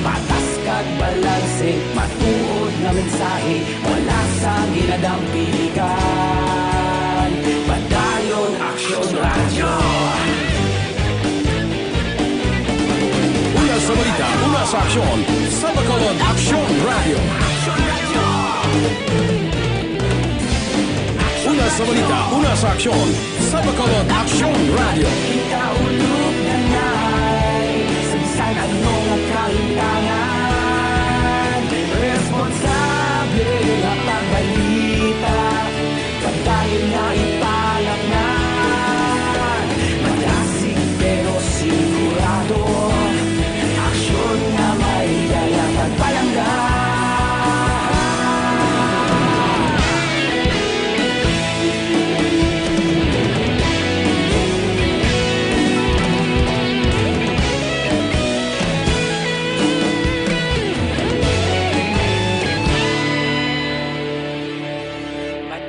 Patas kag balanse, matuod nga mensahe, wala sang ginadampigan. Padayon Aksyon Radyo. Una sa balita, una sa aksyon, sa Bacolod Aksyon Radyo. Una sa balita, una sa aksyon, sa Bacolod Aksyon Radyo. Kita ulog na nay, sa bisan ano nga kalimtangan, responsable nga pagbalita, padayon nga ipalatnan. Madasig pero sigurado, aksyon nga may dala pagpalangga.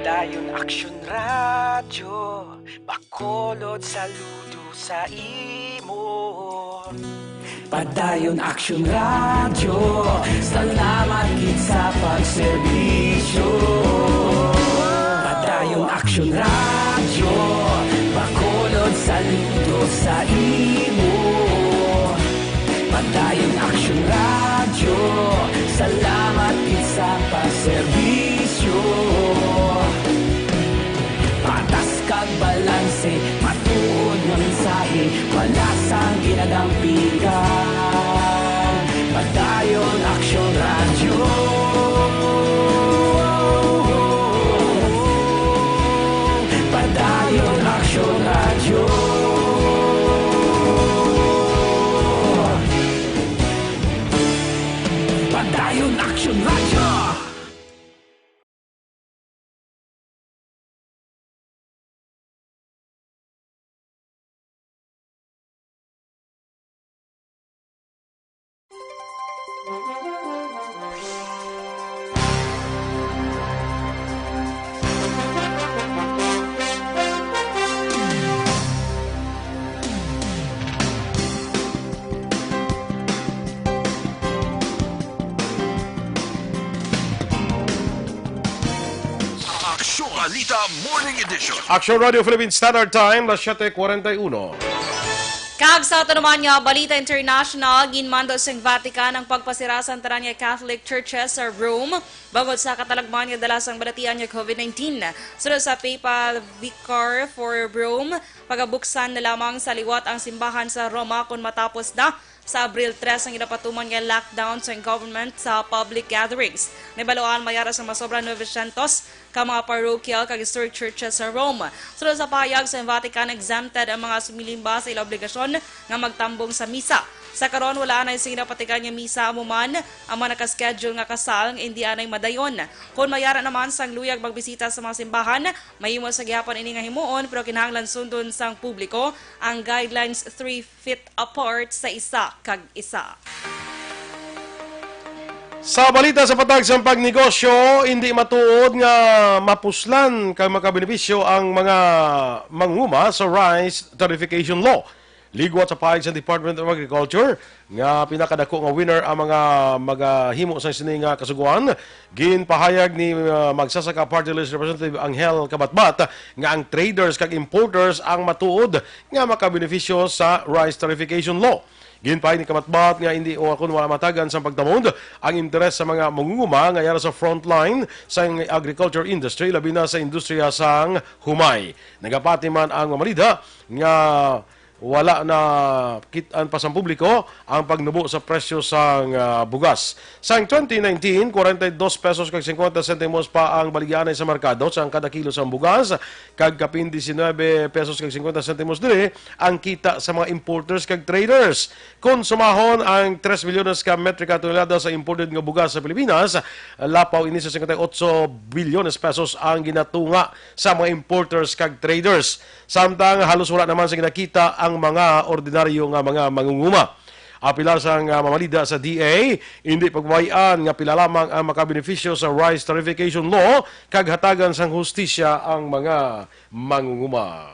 Padayon Aksyon Radyo, Bacolod saludo sa imo. Padayon Aksyon Radyo, salamat gid sa pagserbisyo. Padayon Aksyon Radyo, Bacolod saludo sa imo. Padayon Aksyon Radyo, salamat gid sa pagserbisyo. Patas kag balanse, matuod nga mensahe, wala sang ginadampigan. Padayon Aksyon Radyo. Padayon Aksyon Radyo. Padayon Aksyon Radyo. Aksyon Balita Morning Edition. Aksyon Radio Philippine Standard Time, las siete cuarenta y uno. Kag sa tunuman nga balita international, ginmando sang Vatican ang pagpasira sang tanan nga Catholic churches sa Rome bangod sa katalagman nga dala sang balatian nga COVID nineteen. Sunod sa Papal Vicar for Rome, pagabuksan na lamang sa liwat ang simbahan sa Roma kon matapos na sa Abril tres ang ginapatuman nga lockdown sang government sa public gatherings. Nahibaluan may ara sang masobra novecientos ka mga parochial kag historic churches sa Rome. Sunod sa pahayag sa Vatican, exempted ang mga sumilimba sa ila obligasyon nga magtambong sa misa. Sa karon, wala anay sing ginapatikan nga misa, amo man ang mga naka-schedule nga kasal nga indi anay madayon. Kon mayara naman sang luyag magbisita sa mga simbahan, mahimo sa gihapon ini nga himuon, pero kinahanglan sundon sang publiko ang guidelines three feet apart sa isa kag isa. Sa balita sa patag sang pagnegosyo, hindi matuod nga mapuslan kag makabenepisyo ang mga manguma sa rice tariffication law. Ligwat sa pahayag sa Department of Agriculture nga pinakadako nga winner ang mga magahimo sa sini nga kasugoan, ginpahayag ni, uh, Magsasaka Party List Representative Angel Kabatbat nga ang traders kag importers ang matuod nga makabenepisyo sa rice tariffication law. Ginpahayag ni Kabatbat nga hindi o kon wala matagan sa pagtamod ang interes sa mga mangunguma nga yara sa frontline sa agriculture industry, labi na sa industriya sang humay. Nagapati man ang mamalida nga wala na kit-an pa sang publiko ang pagnubo sa presyo sang, ah, bugas. Sang twenty nineteen, kwarenta y dos pesos kag singkwenta sentimos pa ang baligyaanay sa merkado sang kada kilo sang bugas, kag kapin diecinuebe pesos kag singkwenta sentimos diri ang kita sa mga importers kag traders. Kon sumahon ang tres milyones ka metrika tonelada sa imported nga bugas sa Pilipinas, lapaw ini sa singkwenta y otso bilyones pesos ang ginatunga sa mga importers kag traders. Samtang halos wala naman sa ginakita ang mga ordinaryo nga mga mangunguma. Apila sang, ah, mamalida sa D A, hindi pagbabayan nga pila lamang ang makabenepisyo sa rice tariffication law kag hatagan sang hustisya ang mga mangunguma.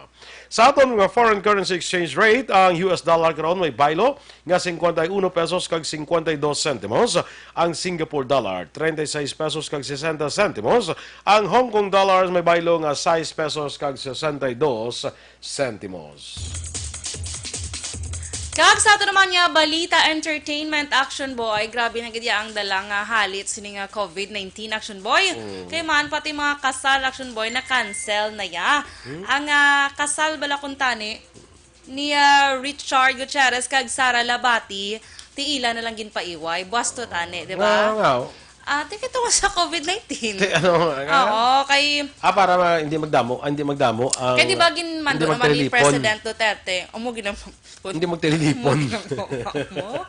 Sa aton nga foreign currency exchange rate, ang U S dollar karon may baylo nga singkwenta y uno pesos kag singkwenta y dos sentimos, ang Singapore dollar treinta y seis pesos kag sesenta sentimos, ang Hong Kong dollars may baylo nga sais pesos kag sesenta y dos sentimos. Kag sa ato naman nga balita, entertainment, Action Boy, grabe na gid ya ang dala nga halit sini nga COVID nineteen, Action Boy. Mm. Kay man, pati mga kasal, Action Boy, na-cancel na ya. Hmm? Ang, ah, kasal bala kuntani ni, ah, Richard Gutierrez kag Sara Labati, ti ila na lang ginpaiway. Buas to tani, di ba? Nga, nga. Ah, ti kay tungod sa COVID nineteen. Ti ano, nga? Oo, kay Ah, para ma-, hindi magdamo, ah, hindi magdamo ang Kay di ba ginmando hindi naman ni magtililipon. President Duterte? Amo ginam- Hindi magtililipon. Mo?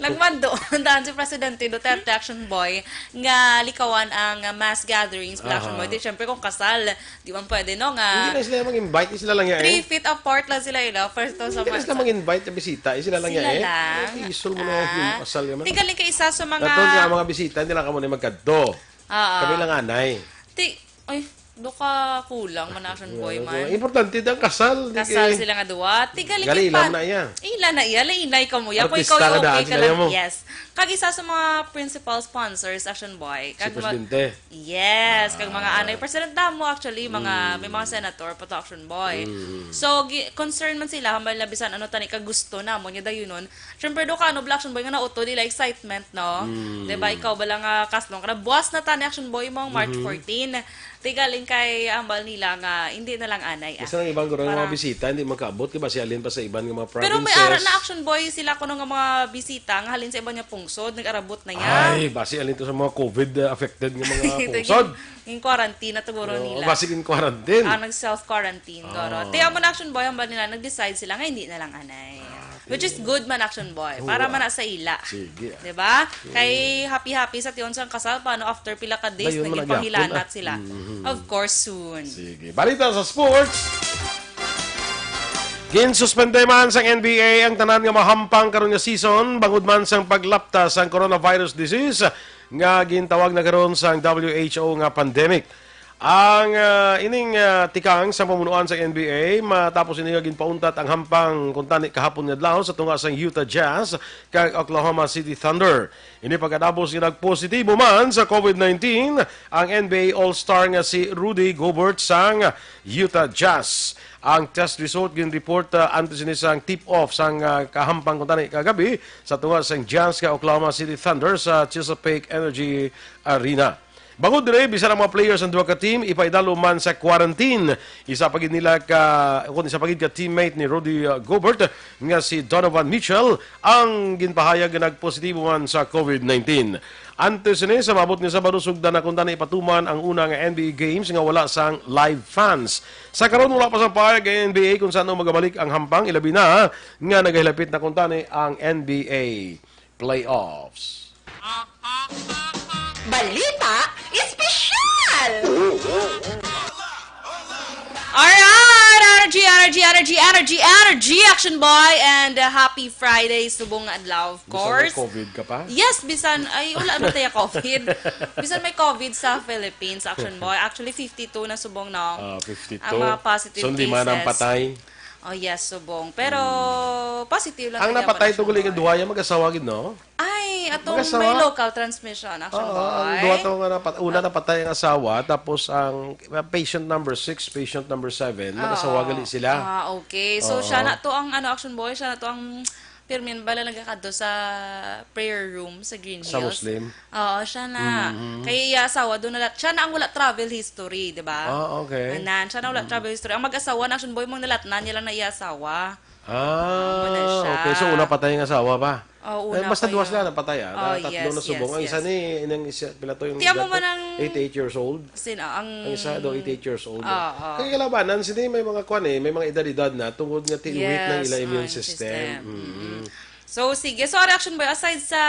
Nagmando ang daan si Presidente Duterte, Action Boy, nga likawan ang, ah, mass gatherings, Action Boy. Aha. Di, syempre, kung kasal, di man pwede, no, nga Hindi na sila mag-invite, sila lang yan, eh. Three feet apart lang sila, you know, first to sa Hindi na sila mag-invite na bisita, eh, sila lang yan, eh. Sila lang. Ay, isol mo na yung Ah. kasal naman. Di galing kay isa sa mga Dapat nga, mga bisita, hindi lang kamo na magkadto. Oo. Kami lang anay. Ti-, ay, duka kulang man, Action Boy man. Importante daw ang kasal, di Kasal kay sila nga duwa. Ti galing Gali kay lang pa-, na iya. Ila na iya, lainay ka mo. Ya, kung Artista ikaw ka yung daan, okay ka sila lang. Mo. Yes. Kag isa sa mga principal sponsors, Action Boy. Si Kag ma-, Presidente. Yes, kag mga Ah. anay. President damo, actually, mga, Mm. may mga senator pa to, Action Boy. Mm. So, gi-, concern man sila, hambal na bisan ano tani ka gusto namon nga dayunon. Siyempre, do ka, ano, Black Action Boy, nga nautod ila excitement, no? Mm. Di ba, ikaw bala nga kaslong ka na, buwas na tani, Action Boy, mo ang March Mhm. fourteen. Ti galing kay ambal nila nga hindi na lang anay, ah. Kasi ang ibang guro nga Para mga bisita, hindi makaabot, di ba? Si Alin pa sa iban nga mga Pero may provinces. ara na, Action Boy, sila kuno nga mga bisita nga halin sa iban nga pungsod, nag-arabot na niya. Ay, basi alin to sa mga COVID, uh, affected nga mga Ito pungsod. Yung, yung quarantine na to, guro Oo, nila. Basig in quarantine. Ah, nag-self-quarantine, guro. Oo. Ti amo na, Action Boy, ambal nila, nag-decide sila nga hindi na lang anay. Ah, Which is sige. Good man, Action Boy. Oo, Para ah. man na sa ila. Sige, ah. Di ba? Mm. Kay happy-happy sa tion sang kasal, paano after pila ka days, Dayon man naging ang gyapon, pamilanat ah. sila? Mm. Of course, soon. Sige. Balita sa sports. Ginsuspende man sang N B A ang tanan nga mahampang karon nga season bangod man sang paglapta sang coronavirus disease nga gintawag na karon sang W H O nga pandemic. Ang, ah, ining, ah, tikang sa pamunuan sa N B A matapos ini nga ginpauntat ang hampang kuntani kahapon nga adlaw sa tunga sang Utah Jazz kag Oklahoma City Thunder. Ini pagkatapos nga nagpositibo man sa COVID nineteen ang N B A All-Star nga si Rudy Gobert sang Utah Jazz. Ang test result ginreport, ah, antes ini sang tip-off sang, ah, kahampang kuntani kagabi sa tunga sang Jazz kag Oklahoma City Thunder sa Chesapeake Energy Arena. Bangod diri, bisan ang mga players sang duha ka team ipaidalom man sa quarantine. Isa pa gid nila ka, kung isa pa gid ka teammate ni Rudy, uh, Gobert nga si Donovan Mitchell ang ginpahayag nga nagpositibo man sa covid nineteen. Antes sini, sa maabot nga Sabado, sugdan na kuntani ipatuman ang una nga N B A games nga wala sang live fans. Sa karon, wala pa sang pahayag ang N B A kung saan magabalik ang hampang, ilabi na nga nagahilapit na kuntani ang N B A playoffs. Balita espesyal! Alright! Energy, energy, energy, energy, energy, Action Boy! And uh, happy Friday, subong adlaw, of Bisan may course. covid ka pa? Yes, bisan, ay, wala na tayo covid. Bisan may covid sa Philippines, Action Boy. Actually, fifty-two na subong, no? Ah, fifty-two. Ang mga positive So, hindi man ang cases. Patay. Oh, yes, subong. Pero, positive lang Ang kanya napatay po, to gali nga Action Boy. Duha, yung mag-asawa gid, no? Ay, atong Mag-asawa? May local transmission, Action Oo, Boy. ang duha to nga napat una napatay ang asawa, tapos ang patient number six, patient number seven, mag-asawa Oo. gali sila. Ah, okay. So, Oo. Siya na to ang, ano, Action Boy, siya na to ang Pirmin bala nagakadto sa prayer room sa Green Hills. Sa Muslim? Oo, siya na. Mhm. Kaya iya asawa, doon na, siya na ang wala travel history, di ba? Ah, okay. Anan, siya na wala travel history. Ang mag-asawa na, Action Boy, mong nalatnan niya lang na iya asawa. Ah, Ano siya? Okay. So, una patay ang asawa pa? Oh, Eh, una basta pa duha yun. Sila napatay, ah. Oh, Tatlo yes, na subong. yes, Ang isa yes. ni, inang isa, pila to yung Tiyan mo edad man to? ang Eighty-eight years old. Sin, ang... Ang isa daw, eighty-eight years old. Oo. Kaya kalabanan, sila may mga kwan eh, may mga edad-edad na tungkod nga ti-weak ng Yes, ila immune ang system. system. Mm. Mm-mm. So, sige. So, Action Boy, aside sa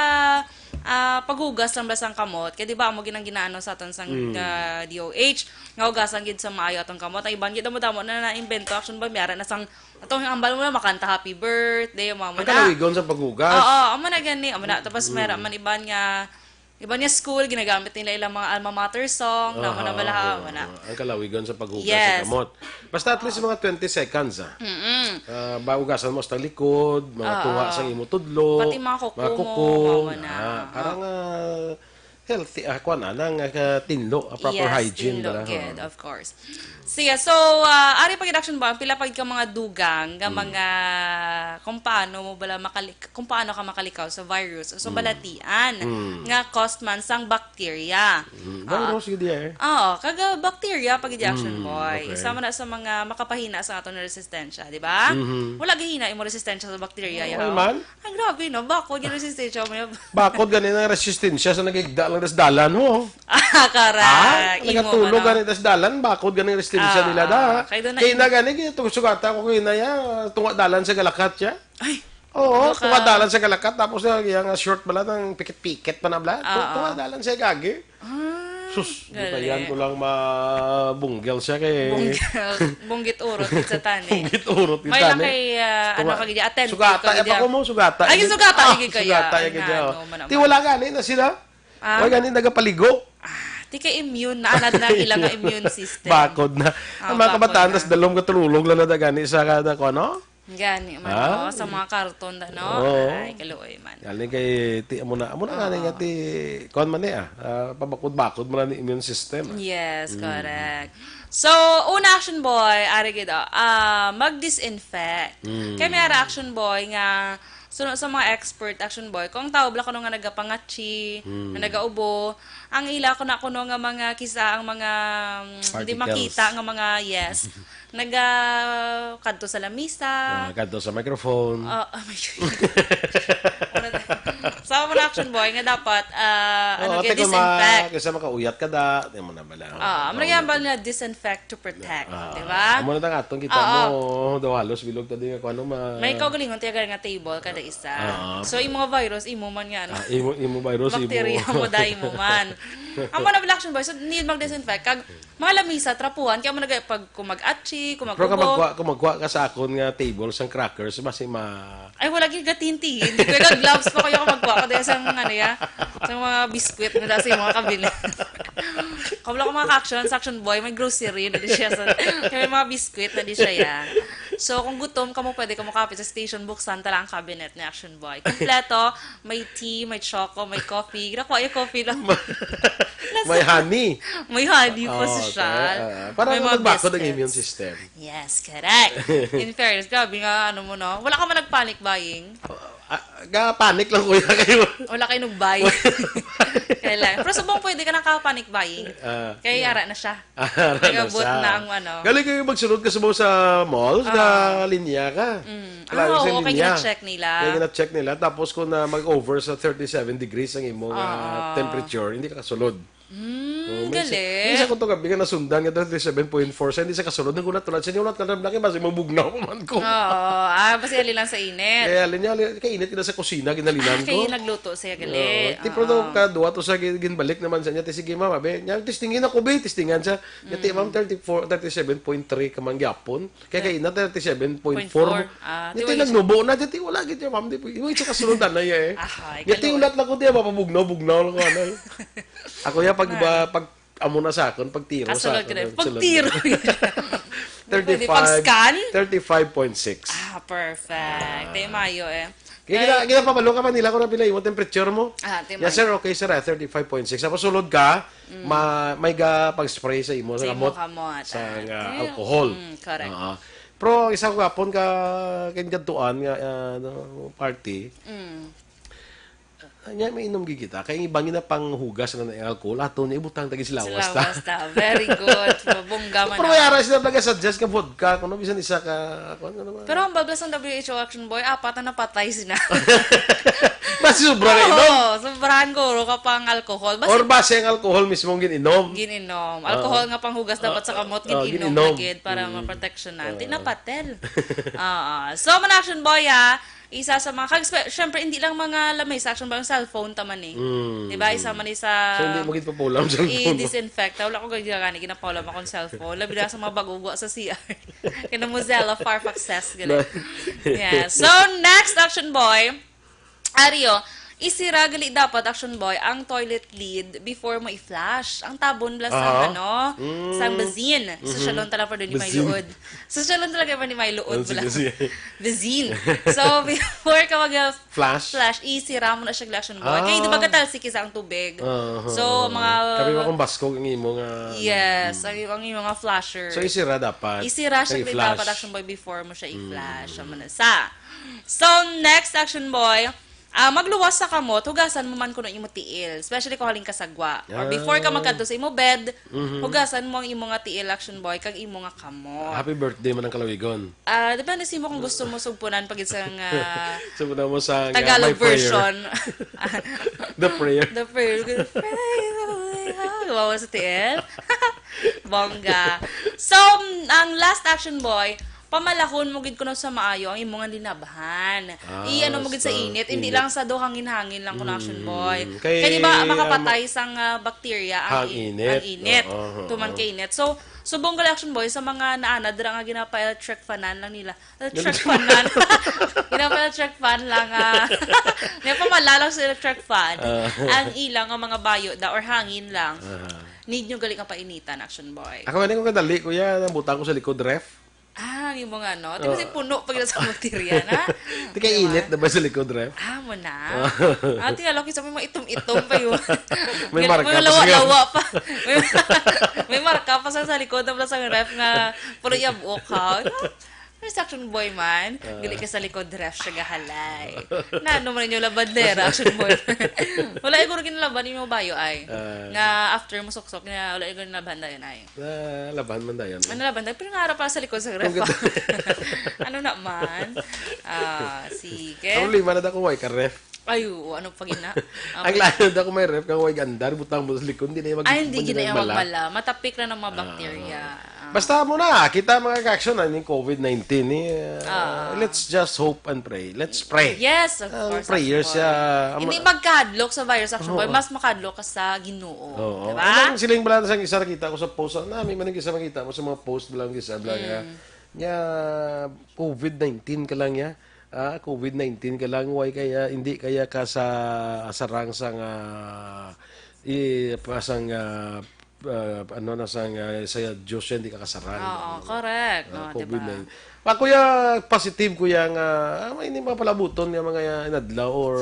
ah, paghugas lang ba sang kamot? Kaya di ba, amo ginang ginaano sa aton sang Mm. ah, D O H, nga hugasan gid sa maayo atong kamot. Ang iban gid, damo-damo na naimbento, Action Boy, may ara na sang, atong ambal mo na, makanta happy birthday, mga Ang mana. kalawigon sa paghugas. Oo, amo na gani, amo na. Tapos, may ara man iban nga, iban nga school, ginagamit nila ilang mga alma mater song, na mo na Aha, bala, oo, amo na. oo. Ang kalawigon sa paghugas Yes. sa kamot. Basta at least mga twenty seconds, ah. Mm-mm. Ah, ba, hugasan mo sa likod, mga Oo. tunga sa imo tudlo, Pati mga kuko mga mo, kuko, mao na. Ah, para nga healthy, ah, kuan, ah, nang, ah, tinlo, ah, proper Yes, hygiene tinlo talaga. gid, of course. Sige, so, ah, ari pa gid, Action Boy, pila pa gid ka mga dugang nga Hmm. mga kung paano mo bala makalik-, kung paano ka makalikaw sa virus o sa Hmm. balatian Hmm. nga caused man sang bacteria. Hmm. Ah. Virus gid eh. Oo, kaga bacteria pa gid, Action Hmm, Boy. okay. Isa man na sa mga makapahina sa aton resistensya, di ba? Mhm. Wala gahina imo resistensya sa bacteria, Oo, yaw. man. Ay, grabe, no? Bakod yung resistensya mo, yaw. Bakod gani ang resistensya sa nagigda lang das dalan mo. Ah, correct. Ah, Imo, nagatulog ano? Gani das dalan, bakod gani ang resistensya Ah, nila da. kay doon na Kay imo. na gani, kaya itong sugata ko kay na ya, tunga dalan sa galakat siya. Ay, Oo, Doon ka. tunga dalan sa galakat, tapos yung, yung short bala, ng pikit-pikit pa na bala. Tu- Ah, tunga ah. Dalan sa gagi. Ah, Sus, di pa galing. Yan ko lang mabunggil siya kay... Bunggit, bunggit urot sa tani. Bunggit urot yung May lang tani. kay, ah, ano Tunga- ka gid, attentive Sugata, ka eh, gid. pa ko mo, sugata. Ay, Gid- sugata, Ah, gid kaya. Sugata, gid Ano, kaya. man, Ti, man. wala gani na sila. Ah. Wala gani nagapaligo. Ah, di kay immune na, anad na ang ilang immune system. Bakod na. Ah, Ang mga bakod kabataan, na. Tas dalom katululog lang na gani sa kada ko, ano? Gani man, Ah. no? Sa mga karton, no? Oo. Ay, kaluoy man. Galing kay ti amo na, amo na gani Ah. nga ti kuan man ni ah. Ah, pabakod-bakod man ni immune system. Yes, Mm. Correct. So, una, Action Boy, ari gid, oh, ah, mag-disinfect. Mm. Kay may ara, Action Boy, nga suno sa mga expert, Action Boy, kung ang tao bala kuno nga nagapangatsi, Mm. nga nagaubo, ang ila ko na kuno nga mga kisa ang mga mm, hindi Particles. Makita nga mga, yes, naga kadto sa lamisa. Ah, kadto sa microphone. Ah, oh my God. Sa mga, Action Boy, nga dapat, ah, ano, Oo, gid, ate, kung disinfect. ma-, kasi makauyat ka da, di mo na bala. Ah, amo na gyud ang bala nga disinfect to protect, Ah, di ba? Amo na tang atong kita Oo. mo, daw halos bilog ta di nga kung ano ma- May kaugalingon ti gani nga table kada isa. Ah. So, imo nga virus, imo man nga, ano? Ah, imo, imo virus, Bacteria imo. Mo, dai mo man. Amo na bala, Action Boy. So, need mag-disinfect. Kag, mga lamisa, trapuhan. Kaya mo nag-, pag, kung mag-atsi, kung Pero kung mag-ubo. magkuha, kung magkuha ka sa akon nga table, sang crackers, basi ma- Ay, wala gyud gatintihin. Di ko yung gloves pa kayo kung magkuha ko dahil sa mga, ano, ya, sa mga biskwit na sa mga kabinet. Kabla ko mga ka-action, sa Action Boy, may grocery na di siya. Sa, kaya may mga biskwit na di siya, ya. So, kung gutom ka mo, pwede ka mo kapit sa station, buksan tala ang cabinet ni Action Boy. Kompleto, may tea, may choco, may coffee. Nakuha yung coffee lang. May honey. May honey pa Oh, sa okay. shot. Ah, para May mga magbakod ang biscuits. Immune system. Yes, correct. In fairness, grabe nga, ano mo, no? Wala ka man nag-panic buying? Ah, ga-panic lang, kuya, kayo. Wala kayo nag-buy. Kailan? Pero subong pwede ka naka-panic buying. Ah. Kaya yara na siya. Ah, yara na Nagabot siya. na ang ano. Galing kayo magsunod ka subaw sa malls, Ah. na linya ka. Mm. Kailangan Ah, sa oo, kaya linya. gina-check nila. Kaya gina-check nila. Tapos kung na mag-over sa thirty-seven degrees ang imong, ah, Ah. temperature, hindi ka kasulod. Mm, Oo, may isa, galing. may isa ko to gabi nga nasundan nga thirty-seven point four, sa hindi sa kasulod, nagulat-ulat siya, niulat ka na lang, basi mabugnaw pa man ko. Oo, ah, basi ali lang sa init. Kaya ali niya, ali, kay init na sa kusina, ginalinan Ah, kay ko. nagluto siya, gali. Oo, ti, Oo. pero daw ka, duwa to sa gin-, ginbalik naman sa niya, ti, sige, ma'am, abi, niya, testingin ako, be, testingan siya. Niya, ti, Mm. ma'am, thirty-four, thirty-seven point three ka man gyapon. Kaya kay na thirty-seven point four. Point four. Ah, Niya, ti, ti, wala siya. nagnubo na, niya, ti, wala, gid, ma'am, di, wala siya kasulod, anay, eh. Ahay, Niya, ti, kaluoy. ulat lang ko, di, mapabugnaw-bugnaw lang ko, anay. Ako ya, pag Ano? iba, pag amo na sa akon, pag tiro sa Kasulod akon, ka na. ang Pag sulod tiro. na. Pwede Thirty-five, pag-scan? thirty-five point six. Ah, perfect. Ah. Tayo mayo eh. Kaya Kaya gina-, ginapabalo ka man nila kung napila imo temperature mo. Ah, tayo Yes, mayo. sir. Okay, sir. Ah, thirty-five point six. Tapos sulod ka, Mm. ma-, may ga pag-spray sa imo, sa Sa imo kamot, kamot, sa ah. nga Tayo. alcohol. Mm, correct. Ah. Pero ang isa ko gapon ka, kay kadtuan nga, ah, ano, party, Mm. Nya, may inom gid kita. Kay ang iba nga panghugas na ang alcohol, ato niya ibutang tagi sa lawas ta. Sa lawas ta. Very good. Mabungga man Pero na. may ara sila nag-suggest nga vodka, kuno bisan isa ka, kuwan, ano ba? Pero ang bablas ng W H O Action Boy, apat na napatay sila. Basi sobra na inom. Oo, sobrahan guro ka pang alcohol. Basi Or basi ang alcohol mismo ang gin-inom. Gin-inom. Oo. Alcohol nga panghugas dapat sa Oo, kamot, oo, gin-inom gin-inom. na gid para Mm. maproteksyonan. Oo. Tinapatel. Oo. So, man Action Boy, ah, Isa sa mga, kag spe-, syempre, hindi lang mga lamesa, action ba, ang cellphone ta man eh. Mm. Di ba? Isa man eh sa So, hindi mo gid papulam sa cellphone mo? i-disinfect. Wala ko gagani, ginapahulam akong cellphone. Labi na sa mga bagugwa sa C R. Kaya Mozilla, far success, gani. Na- Yes. So, next, action boy. Ario, isira gali dapat, action boy, ang toilet lid before mo i-flush. Ang tabon bala sa, Aha. ano, Mm. sa bazin. Sa Mhm. salon talaga, pwede ni may Bazin. luod. Social lang talaga man ni may luod Oh, sige, bala. sige. Bazin. So, before ka mag, uh, Flash? flash, isira mo na siya, action boy. Kay, di ba, Ah. gatalsik isa ang tubig? Ah, So, ah, mga kami mo kung baskog ang imo nga Yes, Mm. ang, ang imo nga flasher. So, isira dapat. Isira siya Kay kay flash. dapat, action boy, before mo siya Mm. i-flash. Siya man na sa. So, next, action boy, Ah, magluwas sa kamot, hugasan mo man kuno imo tiil, especially kung halin ka sa gwa. Or before ka Ah. magkadto sa imo bed, Mhm. hugasan mo ang imo nga tiil, action boy, kag imo nga kamot. Happy birthday man ang kalawigon. Ah, depende sa imo kung gusto mo sugpunan pag isang, ah, Sugpunan mo sa, ah, Tagalog my prayer. version. The prayer. The prayer. Wow, sa tiil. Bongga. So, ang last, action boy, pamalahon mo gid kuno sa maayo ang imo nga linabhan. Ah, I-ano mo gid sa sa init, hindi init. lang sa do hangin-hangin lang kuno, action Mm, boy. kay Kay di ba ang makapatay mga sang, ah, bacteria ang ang i-, init. ang init. Oo, oo, Tuman oo. kay init. So, subong gali, action boy, sa mga naanad ra nga ginapa-electric fanan lang nila. Electric fanan. Ginapa-electric fan lang, ah. Ginapamalalang sa electric fan. Ah. Ang ilang nga mga bayo da or hangin lang. Aha. Need nyo gali nga painitan, action boy. Ako, ano ko kadali, kuya, nang butang ko sa likod ref? Ah, yung mga ano. Di ba Oo. si puno pag sa material, ha? Di kay Di ba? init na ba sa likod ref? Ah, mo na. Oo. Ah, tingala ko, sabi mo, itom-itom pa yun. May Gal-, marka may pa lawa-lawa siya. pa. May, may marka pa sa, sa likod ng sa ref nga puro yabok, ha? May action boy man. Ah. Gali ka sa likod ref siya gahalay. Na, ano man ninyo labandera, action boy? Wala, siguro ginalaban yung bayo ay. Ah. Nga after mo suksok, nga wala yung nalaban na yun ay. Ah, laban man dayon. Ano laban? Pero nga harap pa sa likod sa ref. Ang ganda. Ano naman? Ah, sige. Ang problema na ako, way ka ref. Ay, oo, ano pa gina? Ang Okay. layo na ako may ref, kang way gandar, butang mo sa likod, hindi na yung mag-, Ay, hindi hindi gina na yung magbala. magbala. Matapik na ng mga Ah. bacteria. Ah. Basta mo na, kita mga ka-action na yung covid nineteen, eh, Ah. let's just hope and pray. Let's pray. Yes, of Ang course, prayer action boy. siya, Hindi ama- magkahadlok sa virus, action boy. Oo. Mas makahadlok ka sa Ginoo. Oo. Diba? Ang siling bala sa isa nakita ko sa post, na, may man isa makita mo sa mga post bala, isa bala nga, Mm. nga covid nineteen ka lang ya. Ah, covid nineteen ka lang, way kaya, hindi kaya ka sa sarang sa nga, i-, pa sang, ah, ah, ano na sang, ah, sa Diyos siya, hindi ka kasarang. Oo, correct. Ah, No, covid diba? nine. Pa, kuya, positive, kuya, nga, ah, may hindi mga palabuton nga mga inadlaw or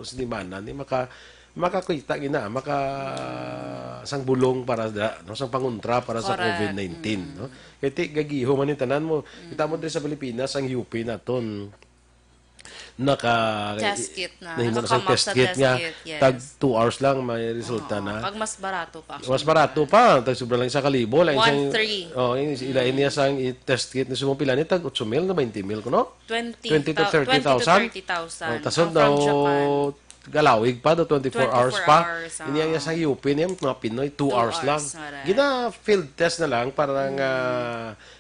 sinimanan, di maka-, makakita gina, maka-, sang bulong para da, no, sang pangontra para sa Correct. covid nineteen, Mm. no? Kaya ti, gagiho man yung tanan mo. Kita mo Mm. diri sa Pilipinas, ang U P naton. naka-, Test kit na. nahimo na sa Nakakamap test sa kit test nga, kit, yes. tag two hours lang, may resulta Oo, na. pag mas barato pa, Mas actually. barato pa, tag sobra lang isa ka libo, lang One isang, three. oh, yung ilain niya sang i-test kit ni sumong pila ni, tag otso mil na twenty mil kuno? Twenty Twenty to thou-, thirty thousand? twenty to thirty thousand. Oh, tasod Ang daw, from Japan. galawig pa, do twenty-four hours Twenty-four pa. hours, Ini ang oo. isang U P niya, mga Pinoy, two Two hours lang. hours, alright. Gina-field test na lang para Mm. nga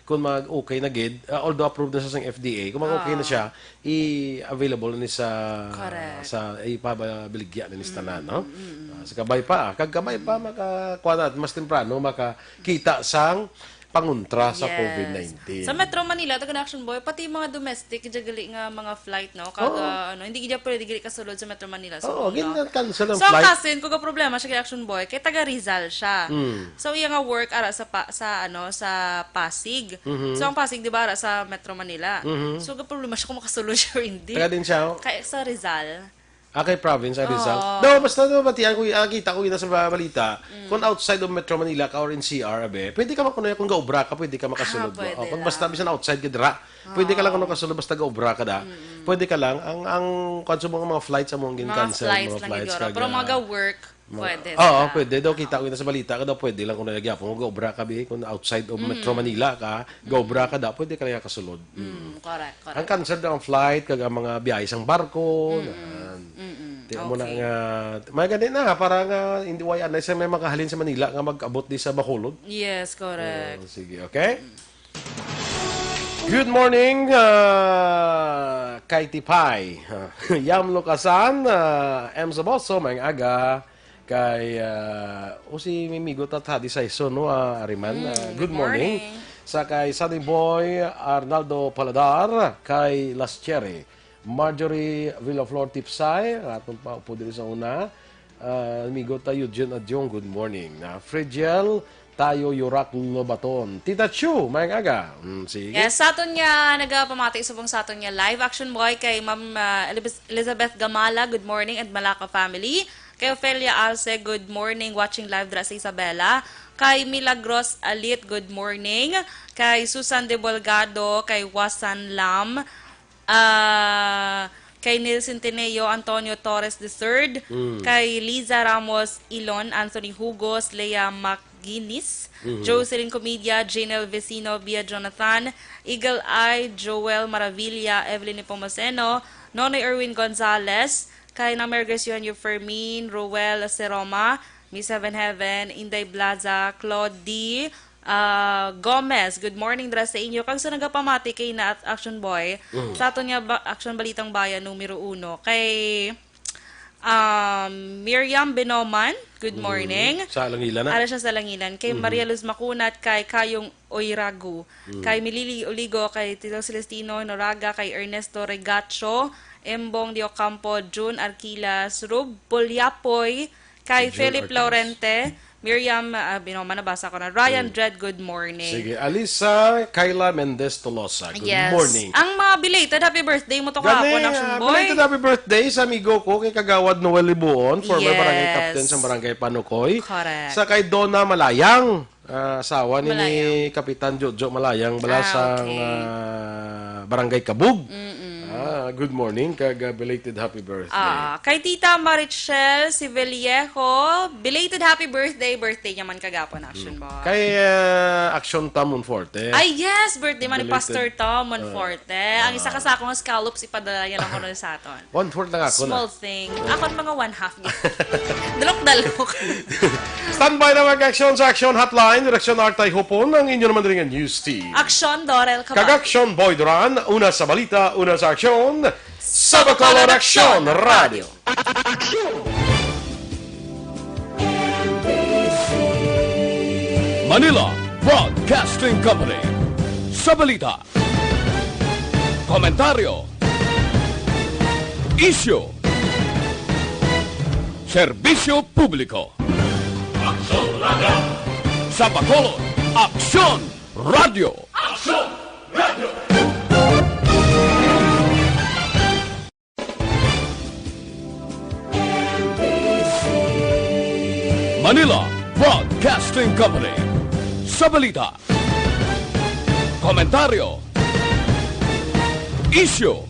kung mag-okay na gid, ah, although approved na siya sang F D A, kung mag-okay na Oo. siya, i-available na ni sa, Correct. sa, ipababiligya na ni sa tanan, no? Mm, mm, mm. Ah, sa kabay pa, ah. Kag kabay pa, Mm. makakuha na, mas temprano, makakita sang pangontra sa Yes. COVID nineteen. Sa Metro Manila, taga Action Boy, pati mga domestic, dyan gali nga mga flight, no? Kag, Oo. ah, ano, hindi gid pwede gali kasulod sa Metro Manila. So, Oo, no? gin-cancel ang So, ang flight. kasin, kung problema siya kay Action Boy, kay taga Rizal siya. Mm. So, iya nga work ara sa pa-, sa, ano, sa Pasig. Mhm. So, ang Pasig, di ba, ara sa Metro Manila. Mhm. So, ang problema siya kung makasulod siya or hindi. Taga din siya, oh. Kay, sa Rizal. Ah, kay province ang Rizal. Oo. No, basta no, batian ko, ah, kita ko yun sa ba-, balita. Mm. Kung outside of Metro Manila ka or N C R, abe, pwede ka makunoy kung gaobra ka, pwede ka makasulod Ah, mo. pwede Oh, kung basta lang. bisan outside ka dira, pwede ka lang Oo. kuno kasulod basta gaobra ka da. Mm-mm. Pwede ka lang ang, ang kung sa mga, mga flights sa mong Mga gin-cancel, flights mga lang flights gid, kag, pero mga ah, ga-work, mga pwede Oo, sila. pwede daw. Kita ko yun sa balita ka daw, pwede lang kung nagyapon mo gaobra ka, bi, kung outside of Metro Mm. Manila ka, gaobra ka daw, pwede ka lang kasulod. Mm, correct, correct. Ang cancel daw ang flight, kag ang mga biyahe sang barko, Mm-mm. nan. Mm-mm. Di mo na Okay. nga, may gani na, para nga, hindi, way anay sa may makahalin sa Manila nga mag-abot di sa Bacolod. Yes, correct. Oh, sige, okay? Mm. Good morning, ah, kay Tipay. Yam Lukasan, ah, M Saboso, may aga. Kay, ah, o si Mimigo Tatadi Saison, no, ah, Ariman. Mm, Ah, good good morning. morning. Sa kay Sunny Boy Arnaldo Paladar, kay Las Cherry, Marjorie Villaflor Tipsay, ang aton pa upo diri sa una. Ah, amigo ta Eugene Adyong, good morning. Na Frigiel Tayo Yurak Lobaton. Tita Chu, mayang aga. Mm, sige. Yes, sa aton nga nagapamati subong sa aton nga live action boy kay Ma'am, ah, Elib-, Elizabeth Gamala, good morning, and Malaka family. Kay Ofelia Alce, good morning, watching live dra sa Isabela. Kay Milagros Alit, good morning. Kay Susan De Bolgado, kay Wasan Lam, ah, kay Neil Centeneo, Antonio Torres the third, Mm. kay Liza Ramos Ilon, Anthony Hugos, Lea Macguinness, Mhm. Jocelyn Comedia, Janelle Vecino, Bia Jonathan, Eagle Eye, Joel Maravilla, Evelyn Nepomuceno, Nonoy Erwin Gonzalez, kay Namer Graciano Fermin, Roel Seroma, Miss Heaven Heaven, Inday Blaza, Claude D, ah, Gomez. Good morning dira sa inyo. Kag sa nagapamati kay na at Action Boy, Mm. sa aton nga ba-, Action Balitang Bayan numero uno, kay, um, Miriam Benoman, good Mhm. morning. Sa Langilan na. Ara siya sa Langilan. Kay Mhm. Maria Luz Macunat, kay Kayong Oyragu, Mm. kay Milili Oligo, kay Tito Celestino Noraga, kay Ernesto Regacho, Embong Diocampo, June Arquilas, Rub Polyapoy, kay June Philip Arquilas. Laurente, Miriam, ah, Binoma, nabasa ko na. Ryan Mm. Dredd, good morning. Sige, Alisa Kayla Mendez Tolosa, good Yes. morning. Ang mga belated happy birthday mo to Gani, kahapon, Action ah, Boy. belated happy birthday sa amigo ko kay Kagawad Noel Libuon, former Yes. barangay captain sa Barangay Panukoy. Correct. Sa kay Donna Malayang. Ah, asawa ni, ni Malayang. Kapitan Jojo Malayang, bala Ah, sang, okay. ah, Barangay Kabug. Mm-mm. Ah, good morning, kag, ah, belated happy birthday. Ah, kay Tita Marichelle Sivellejo, belated happy birthday. Birthday niya man kagapon, Action Mm. Boy. Kay, ah, Action Tom Monforte. Ay, yes, birthday man ni Belated. Pastor Tom Ah. Monforte. Ang isa Ah. ka sako nga scallops, ipadala niya lang kuno sa aton. One-fourth lang ako na. Small thing. Ako ang mga one-half niya. Dalok-dalok. Standby na mag-aksyon sa Action Hotline. Direksyon Artay Hupon, ang inyo naman rin ang news team. Aksyon, Dorel Cabal. Kag Aksyon, Boy Duran. Una sa balita, una sa aksyon. Sa Bacolod Aksyon Radio. Manila Broadcasting Company. Sa balita, komentaryo, isyu, serbisyo publiko. Aksyon Radio. Sa Bacolod, Aksyon Radio. Aksyon Radio. Manila Broadcasting Company. Sa balita, komentaryo, isyu,